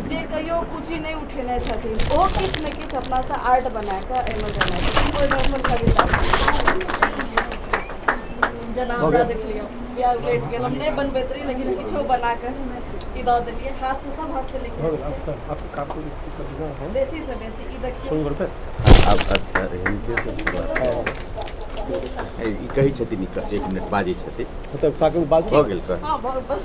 जे कहियो कुची नहि उठेने छथिन ओ किछु ने किछु अपनासँ आर्ट बना कऽ एहिमे देने छथिन। ओहिमे अपन कविता जेना हमरा देख लियौ, बियाह उलटि गेल, हम नहि बनबैत रही लेकिन किछो बना कऽ ई दऽ देलियै, हाथसँ सब हाथसँ लिखने बेसीसँ बेसी ई देखियौ। ई कहै छथिन, एक मिनट बाजै छथिन, मतलब भऽ गेल। हँ बस।